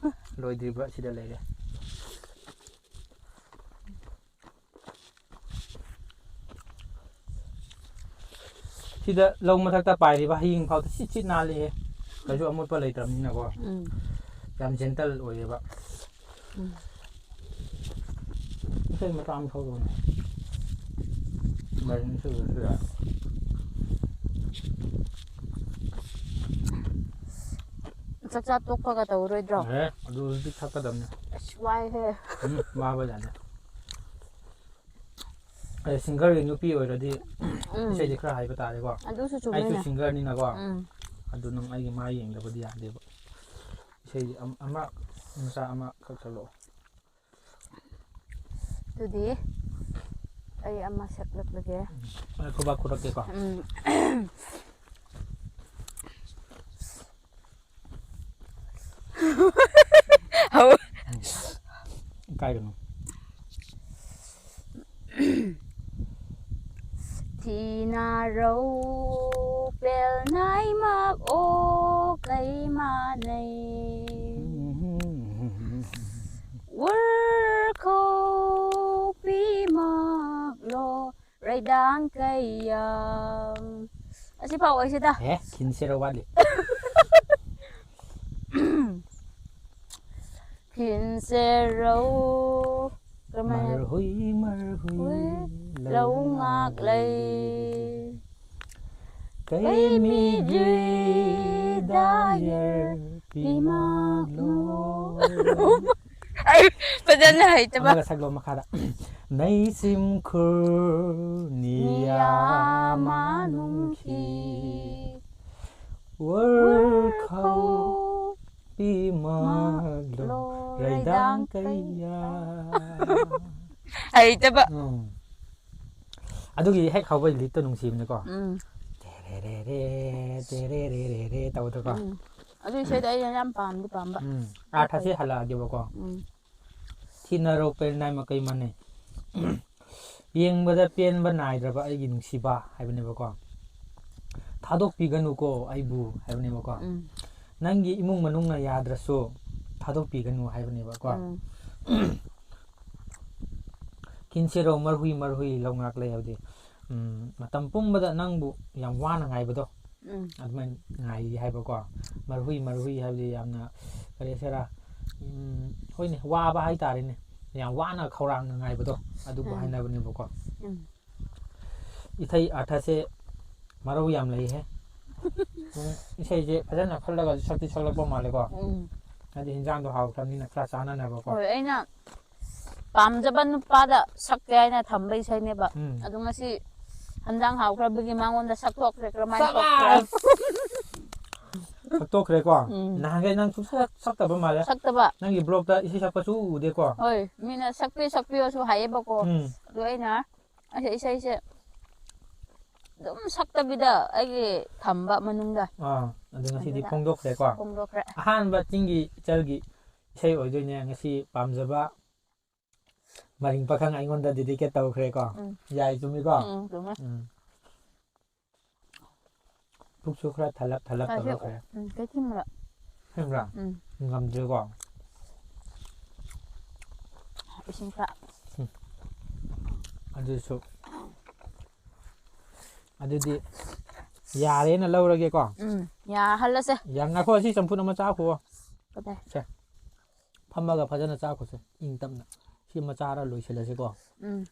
ꯂꯣꯏꯗ꯭ꯔꯤꯕ ꯁꯤꯗ ꯂꯩꯔꯦ꯫ ꯁꯤꯗ ꯂꯧ ꯃꯊꯛꯇ ꯄꯥꯏꯔꯤꯕ ꯍꯌꯤꯡ ꯐꯥꯎꯗ ꯁꯤꯠ ꯁꯤꯠ ꯅꯥꯜꯂꯤꯍꯦ꯫ ꯀꯩꯁꯨ ꯑꯃꯣꯠꯄ ꯂꯩꯇ꯭ꯔꯕꯅꯤꯅꯀꯣ꯫ ꯎꯝ꯫ ꯌꯥꯝ gentle ꯑꯣꯏꯌꯦꯕ꯫ ꯎꯝ꯫ ꯏꯁꯩ ꯃꯆꯥ ꯑꯃ ꯊꯧꯔꯛꯎꯅꯦ꯫ Emergency ꯑꯣꯏꯔꯁꯨ ꯌꯥꯏ꯫ ꯆꯥꯛꯆꯥ ꯇꯣꯛꯄꯒ ꯇꯧꯔꯣꯏꯗ꯭ꯔꯣ? ꯑꯦ, ꯑꯗꯨ ꯍꯧꯖꯤꯛ ꯊꯛꯀꯗꯕꯅꯤ꯫ ꯑꯁ, ꯋꯥꯏꯍꯦ꯫ ꯎꯝ, ꯋꯥꯕ ꯌꯥꯗꯦ꯫ ꯑꯩ singerꯒꯤ ꯅꯨꯄꯤ ꯑꯣꯏꯔꯗꯤ ꯎꯝ꯫ ꯏꯁꯩꯗꯤ ꯈꯔ ꯍꯥꯏꯕ ꯇꯥꯔꯦꯀꯣ꯫ ꯑꯗꯨꯁꯨ ꯑꯩꯁꯨ ꯆꯨꯝꯃꯤꯅꯦ꯫ Singerꯅꯤꯅꯀꯣ꯫ ꯎꯝ꯫ ꯑꯗꯨ ꯅꯪ ꯑꯩꯒꯤ ꯃꯥꯏ ꯌꯦꯡꯗꯕꯗꯤ ꯌꯥꯗꯦꯕ꯫ ꯏꯁꯩꯗꯤ ꯑꯝ-, ꯑꯃ, ꯃꯆꯥ ꯑꯃꯈꯛ ꯁꯛꯂꯛꯑꯣ꯫ ꯑꯗꯨꯗꯤ ꯑꯩ ꯑꯃ ꯁꯛꯂꯛꯂꯒꯦ꯫ ꯑꯩ ꯈꯨꯕꯥꯛ ꯈꯨꯔꯛꯀꯦꯀꯣ꯫ ꯎꯝ꯫ ꯍꯧ-, ꯏꯀꯥꯏꯒꯅꯨ꯫ ꯊꯤꯅꯔꯧ ꯄꯦꯜ ꯅꯥꯏꯃꯛ ꯑꯣ ꯀꯩ ꯃꯥꯟꯅꯩ꯫ ꯎꯔꯈꯧ ꯄꯤꯃꯛꯂꯣ ꯔꯩꯗꯥꯡ ꯀꯩꯌꯥꯝ꯫ ꯑꯁꯤ ꯐꯥꯎ ꯑꯣꯏꯁꯤꯗ꯫ ꯑꯦ, ꯁꯤꯟꯁꯤꯔ ꯋꯥꯠꯂꯤ꯫ ꯈꯤꯟꯁꯦꯔꯧ꯫ ꯀꯔꯝꯍꯥꯏꯅ ꯍꯥꯏꯕ? ꯃꯔꯍꯨꯏ ꯃꯔꯍꯨꯏ ꯍꯨꯏ, ꯂꯧ ꯂꯧ ꯉꯥꯛ ꯉꯥꯛ ꯂꯩ꯫ ꯂꯩ꯫ ꯀꯩꯃꯤꯒꯤ ꯗꯥꯌꯔ ꯄꯤꯃꯥꯛꯂꯣ꯫ ꯑꯩ ꯐꯖꯅ ꯍꯩꯇꯕ꯫ ꯑꯃꯒ ꯁꯛꯂꯣ ꯃꯈꯥꯗ꯫ ꯅꯩꯁꯤꯝ ꯈꯨꯔꯅꯤꯌꯥ ꯅꯤꯌꯥ ꯃꯥꯅꯨꯡꯈꯤ꯫ ꯃꯥꯅꯨꯡꯈꯤ꯫ ꯋꯔꯈꯧ ꯄꯤꯃꯥꯛꯂꯣ ꯃꯥꯛꯂꯣ ꯔꯩꯗꯥꯡ ꯔꯩꯗꯥꯡ ꯀꯩꯌꯥ꯫ ꯀꯩꯌꯥ꯫ ꯍꯩꯇꯕ꯫ ꯎꯝ꯫ ꯑꯗꯨꯒꯤ ꯍꯦꯛ ꯍꯧꯕ ꯂꯤꯠꯇꯣ ꯅꯨꯡꯁꯤꯕꯅꯤꯀꯣ꯫ ꯎꯝ꯫ ꯇꯦꯔꯦꯔꯦꯔꯦ, ꯇꯦꯔꯦꯔꯦꯔꯦ ꯇꯧꯕꯗꯣꯀꯣ꯫ ꯎꯝ꯫ ꯑꯗꯨ ꯏꯁꯩꯗꯣ ꯑꯩꯅ ꯌꯥꯝ ꯄꯥꯝꯗꯤ ꯄꯥꯝꯕ꯫ ꯎꯝ꯫ ꯑꯥꯔꯊꯁꯦ ꯍꯜꯂꯛꯑꯒꯦꯕꯀꯣ꯫ ꯎꯝ꯫ ꯊꯤꯅꯔꯧ ꯄꯦꯔꯅꯥꯏ ꯃꯀꯩ ꯃꯥꯟꯅꯩ꯫ ꯌꯦꯡꯕꯗ ꯄꯦꯟꯕ ꯅꯥꯏꯗ꯭ꯔꯕ ꯑꯩꯒꯤ ꯅꯨꯡꯁꯤꯕ ꯍꯥꯏꯕꯅꯦꯕꯀꯣ꯫ ꯊꯥꯗꯣꯛꯄꯤꯒꯅꯨꯀꯣ ꯑꯩꯕꯨ ꯍꯥꯏꯕꯅꯦꯕꯀꯣ꯫ ꯎꯝ꯫ ꯅꯪꯒꯤ ꯏꯃꯨꯡ ꯃꯅꯨꯡꯅ ꯌꯥꯗ꯭ꯔꯁꯨ ꯊꯥꯗꯣꯛꯄꯤꯒꯅꯨ ꯍꯥꯏꯕꯅꯦꯕꯀꯣ꯫ ꯎꯝ꯫ ꯀꯤꯟꯁꯦꯔꯧ ꯃꯔꯍꯨꯏ ꯃꯔꯍꯨꯏ ꯂꯧ ꯉꯥꯛ ꯂꯩ ꯍꯥꯏꯕꯗꯤ, ꯎꯝ, ꯃꯇꯝ ꯄꯨꯝꯕꯗ ꯅꯪꯕꯨ ꯌꯥꯝ ꯋꯥꯅ ꯉꯥꯏꯕꯗꯣ, ꯎꯝ꯫ ꯑꯗꯨꯃꯥꯏꯅ ꯉꯥꯏꯔꯤ ꯍꯥꯏꯕꯀꯣ꯫ ꯃꯔꯍꯨꯏ ꯃꯔꯍꯨꯏ ꯍꯥꯏꯕꯗꯤ ꯌꯥꯝꯅ, ꯀꯔꯤ ꯍꯥꯏꯁꯤꯔꯥ, ꯎꯝ, ꯍꯣꯏꯅꯦ, ꯋꯥꯕ ꯍꯥꯏꯇꯥꯔꯦꯅꯦ, ꯌꯥꯝ ꯋꯥꯅ ꯈꯧꯔꯥꯡꯅ ꯉꯥꯏꯕꯗꯣ ꯑꯗꯨꯕꯨ ꯎꯝ꯫ ꯍꯥꯏꯅꯕꯅꯦꯕꯀꯣ꯫ ꯎꯝ꯫ ꯏꯁꯩ ꯑꯥꯔꯊꯁꯦ ꯃꯔꯧ ꯌꯥꯝ ꯂꯩꯍꯦ꯫ ꯎꯝ, ꯏꯁꯩꯁꯦ ꯐꯖꯅ ꯈꯜꯂꯒ ꯁꯛꯇꯤ ꯁꯛꯂꯛꯄ ꯃꯥꯜꯂꯦꯀꯣ꯫ ꯎꯝ꯫ ꯍꯥꯏꯗꯤ ꯍꯤꯟꯖꯥꯡꯗꯣ ꯍꯥꯎꯈ꯭ꯔꯕꯅꯤꯅ ꯈꯔ ꯆꯥꯅꯅꯕꯀꯣ꯫ ꯍꯣꯏ, ꯑꯩꯅ ꯄꯥꯝꯖꯕ ꯅꯨꯄꯥꯗ ꯁꯛꯀꯦ ꯍꯥꯏꯅ ꯊꯝꯕ ꯏꯁꯩꯅꯦꯕ꯫ ꯎꯝ꯫ ꯑꯗꯣ ꯉꯁꯤ ꯍꯟꯖꯥꯡ ꯍꯥꯎꯈ꯭ꯔꯕꯒꯤ ꯃꯉꯣꯟꯗ ꯁꯛꯊꯣꯛꯈ꯭ꯔꯦ꯫ ꯀꯔꯝꯍꯥꯏꯅ ꯊꯣꯛꯈ꯭ꯔꯦ? ꯁꯕꯥꯁ! ꯁꯛꯇꯣꯛꯈ꯭ꯔꯦꯀꯣ? ꯎꯝ꯫ ꯅꯍꯥꯟꯈꯩ ꯅꯪ ꯁꯨꯡꯁꯛ ꯁꯛꯇꯕ ꯃꯥꯜꯂꯦ꯫ ꯁꯛꯇꯕ꯫ ꯅꯪꯒꯤ ꯕ꯭ꯂꯣꯛꯇ ꯏꯁꯩ ꯁꯛꯄꯁꯨ ꯎꯗꯦꯀꯣ? ꯍꯣꯏ, ꯃꯤꯅ ꯁꯛꯄꯤꯌꯨ, ꯁꯛꯄꯤꯌꯨꯁꯨ ꯍꯥꯏꯌꯦꯕꯀꯣ꯫ ꯎꯝ꯫ ꯑꯗꯣ ꯑꯩꯅ ꯑꯁ ꯏꯁꯩꯁꯦ ꯑꯗꯨꯝ ꯁꯛꯇꯕꯤꯗ ꯑꯩꯒꯤ ꯊꯝꯕ ꯃꯅꯨꯡꯗ꯫ ꯑꯥ, ꯑꯗꯨ ꯉꯁꯤꯗꯤ ꯑꯗꯨꯅ ꯐꯣꯡꯗꯣꯛꯈ꯭ꯔꯦꯀꯣ? ꯐꯣꯡꯗꯣꯛꯈ꯭ꯔꯦ꯫ ꯑꯍꯥꯟꯕ ꯆꯤꯡꯒꯤ ꯏꯆꯜꯒꯤ ꯏꯁꯩ ꯑꯣꯏꯗꯣꯏꯅꯦ꯫ ꯉꯁꯤ ꯄꯥꯝꯖꯕ ꯃꯔꯤꯡ ꯄꯥꯈꯪ ꯑꯩꯉꯣꯟꯗ dedicate ꯇꯧꯈ꯭ꯔꯦꯀꯣ? ꯎꯝ꯫ ꯌꯥꯏ, ꯆꯨꯝꯃꯤꯀꯣ? ꯎꯝ, ꯆꯨꯝꯃꯦ꯫ ꯎꯝ꯫ ꯄꯨꯛꯁꯨ ꯈꯔ ꯊꯜꯂꯞ ꯊꯜꯂꯞ ꯈꯔꯁꯦ, ꯇꯧꯔꯛꯈ꯭ꯔꯦ꯫ ꯎꯝ, ꯀꯩꯊꯤꯟꯕ꯫ ꯁꯦꯝꯕ꯭ꯔꯥ? ꯎꯝ꯫ ꯉꯝꯗ꯭ꯔꯦꯀꯣ? ꯏꯁꯤꯡ ꯈꯔ꯫ ꯎꯝ꯫ ꯑꯗꯨꯁꯨ꯫ ꯑꯗꯨꯗꯤ ꯌꯥꯔꯦꯅ ꯂꯧꯔꯒꯦꯀꯣ? ꯎꯝ, ꯌꯥꯍꯜꯂꯁꯦ꯫ ꯌꯥ-, ꯉꯥꯏꯈꯣ, ꯑꯁꯤ ꯆꯝꯐꯨꯠ ꯑꯃ ꯆꯥꯈꯣ꯫ ꯀꯗꯥꯏ? ꯁꯦ꯫ ꯐꯝꯃꯒ ꯐꯖꯅ ꯆꯥꯈꯣꯁꯦ, ꯏꯪ ꯇꯞꯅ꯫ ꯁꯤꯃ ꯆꯥꯔ ꯂꯣꯏꯁꯤꯜꯂꯁꯤꯀꯣ꯫ ꯎꯝ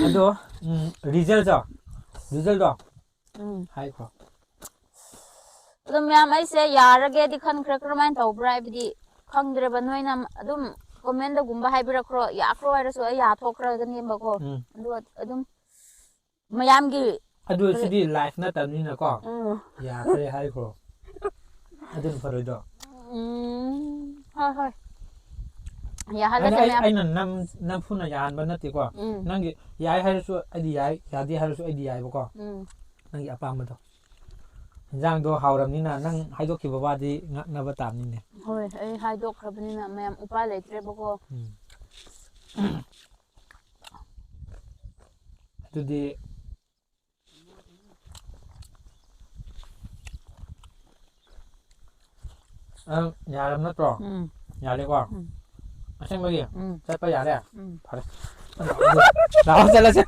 ꯑꯗꯣ, ꯎꯝ, resultꯇꯣ, resultꯗꯣ ꯎꯝ ꯍꯥꯏꯈ꯭ꯔꯣ꯫ ꯑꯗꯣ ꯃꯌꯥꯝ, ꯑꯩꯁꯦ ꯌꯥꯔꯒꯦꯗꯤ ꯈꯟꯈ꯭ꯔꯦ꯫ ꯀꯔꯝꯍꯥꯏꯅ ꯇꯧꯕ꯭ꯔꯥ ꯍꯥꯏꯕꯗꯤ ꯈꯪꯗ꯭ꯔꯦꯕ꯫ ꯅꯣꯏꯅ ꯑꯗꯨꯝ commentꯇꯒꯨꯝꯕ ꯍꯥꯏꯕꯤꯔꯛꯈ꯭ꯔꯣ, ꯌꯥꯈ꯭ꯔꯣ ꯍꯥꯏꯔꯁꯨ ꯑꯩ ꯌꯥꯊꯣꯛꯈ꯭ꯔꯒꯅꯦꯕꯀꯣ꯫ ꯎꯝ꯫ ꯑꯗꯨꯒ ꯑꯗꯨꯝ ꯃꯌꯥꯝꯒꯤ ꯑꯗꯨ ꯁꯤꯗꯤ live ꯅꯠꯇꯕꯅꯤꯅꯀꯣ, ꯎꯝ ꯌꯥꯈ꯭ꯔꯦ ꯍꯥꯏꯈ꯭ꯔꯣ꯫ ꯑꯗꯨꯅ ꯐꯔꯣꯏꯗ꯭ꯔꯣ? ꯎꯝ ꯍꯣꯏ ꯍꯣꯏ꯫ ꯑꯩꯅ, ꯌꯥꯍꯜꯂꯁꯦ ꯑꯩ, ꯃꯌꯥꯝ꯫ ꯑꯩꯅ ꯅꯝ ꯅꯝꯐꯨꯅ ꯌꯥꯍꯟꯕ ꯅꯠꯇꯦꯀꯣ꯫ ꯎꯝ ꯅꯪꯒꯤ ꯌꯥꯏ ꯍꯥꯏꯔꯁꯨ ꯑꯩꯗꯤ ꯌꯥꯏ, ꯌꯥꯗꯦ ꯍꯥꯏꯔꯁꯨ ꯑꯩꯗꯤ ꯌꯥꯏꯕꯀꯣ꯫ ꯎꯝ ꯅꯪꯒꯤ ꯑꯄꯥꯝꯕꯗꯣ꯫ ꯏꯟꯖꯥꯡꯗꯣ ꯍꯥꯎꯔꯕꯅꯤꯅ ꯅꯪ ꯍꯥꯏꯗꯣꯛꯈꯤꯕ ꯋꯥꯗꯤ ꯉꯥꯛꯅꯕ ꯇꯥꯕꯅꯤꯅꯦ꯫ ꯍꯣꯏ, ꯑꯩ ꯍꯥꯏꯗꯣꯛꯈ꯭ꯔꯕꯅꯤꯅ ꯃꯌꯥꯝ ꯎꯄꯥꯏ ꯂꯩꯇ꯭ꯔꯦꯕꯀꯣ꯫ ꯎꯝ꯫ ꯑꯗꯨꯗꯤ ꯅꯪ ꯌꯥꯔꯕ ꯅꯠꯇ꯭ꯔꯣ? ꯎꯝ ꯌꯥꯔꯦꯀꯣ? ꯎꯝ ꯑꯁꯦꯡꯕꯒꯤ? ꯎꯝ ꯆꯠꯄ ꯌꯥꯔꯦ? ꯎꯝ ꯐꯔꯦ꯫ ꯂꯥꯛꯑꯣ ꯆꯠꯂꯁꯦ꯫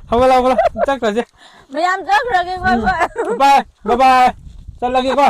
ꯍꯧꯒꯠꯂꯣ, ꯍꯧꯒꯠꯂꯣ꯫ ꯆꯠꯈ꯭ꯔꯁꯦ꯫ ꯃꯌꯥꯝ ꯆꯠꯈ꯭ꯔꯒꯦꯀꯣ ꯑꯩꯈꯣꯏ꯫ Bye, bye, bye꯫ ꯆꯠꯂꯒꯦꯀꯣ꯫